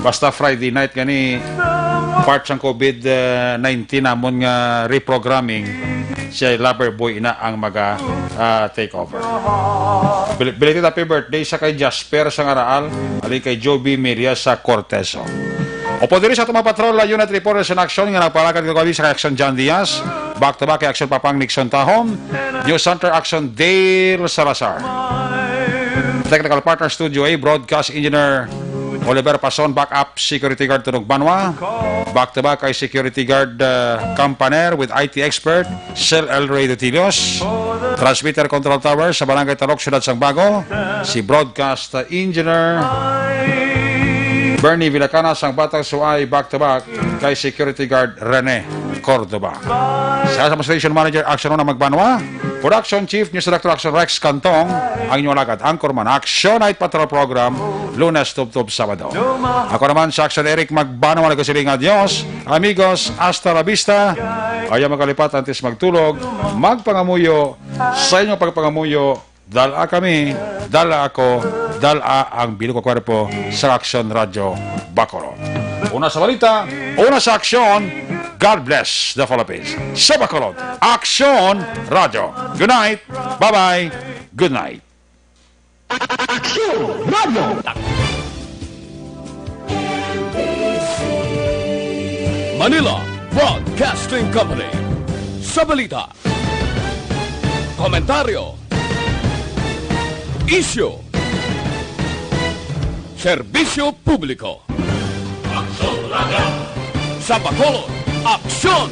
Basta Friday night gani, part sang covid nineteen namon nga reprogramming, si Lover Boy ina ang maga, ah, take over. Bil- belated happy birthday sa kay Jasper sa Ngaraal, ali kay Joby Miria sa Cortezo. Upod diri sa atong mga patrol, unit reporters in action nga nagpalakad kagabi sa kay Action John Diaz, back to back kay Action Papang Nixon Tahom, News Center Action Dale Salazar. Technical partner Studio A, Broadcast Engineer Oliver Pason, backup security guard Tunog Banwa, back to back kay security guard, uh, Campaner with I T expert Sir El Rey Dutilios, transmitter control tower sa Barangay Talok, Siyudad sang Bago, si broadcast engineer Bernie Villacana sang Batang Suay, back to back kay security guard Rene Cordova. Sa sa station manager, Action Una Magbanwa, production chief, news director, Action Rex Cantong, ang inyong alagad, anchorman, Action Night Patrol Program, Lunes tubtob Sabado. Ako naman sa Action Eric Magbanwa, nagasiling nga, "Adios, amigos, hasta la vista." Ayaw magkalipat antes magtulog, magpangamuyo, sa inyong pagpangamuyo, dala kami, dala ako, dala ang bilog nga kwerpo sa Aksyon Radyo Bacolod. Una sa balita, una sa aksyon, God bless the Philippines. Sa Bacolod, Aksyon Radyo. Good night, bye-bye, good night. Aksyon Radyo. Manila Broadcasting Company. Sa balita, komentaryo, isyu, serbisyo publiko. Aksyon Radyo. Sa Bacolod, Aksyon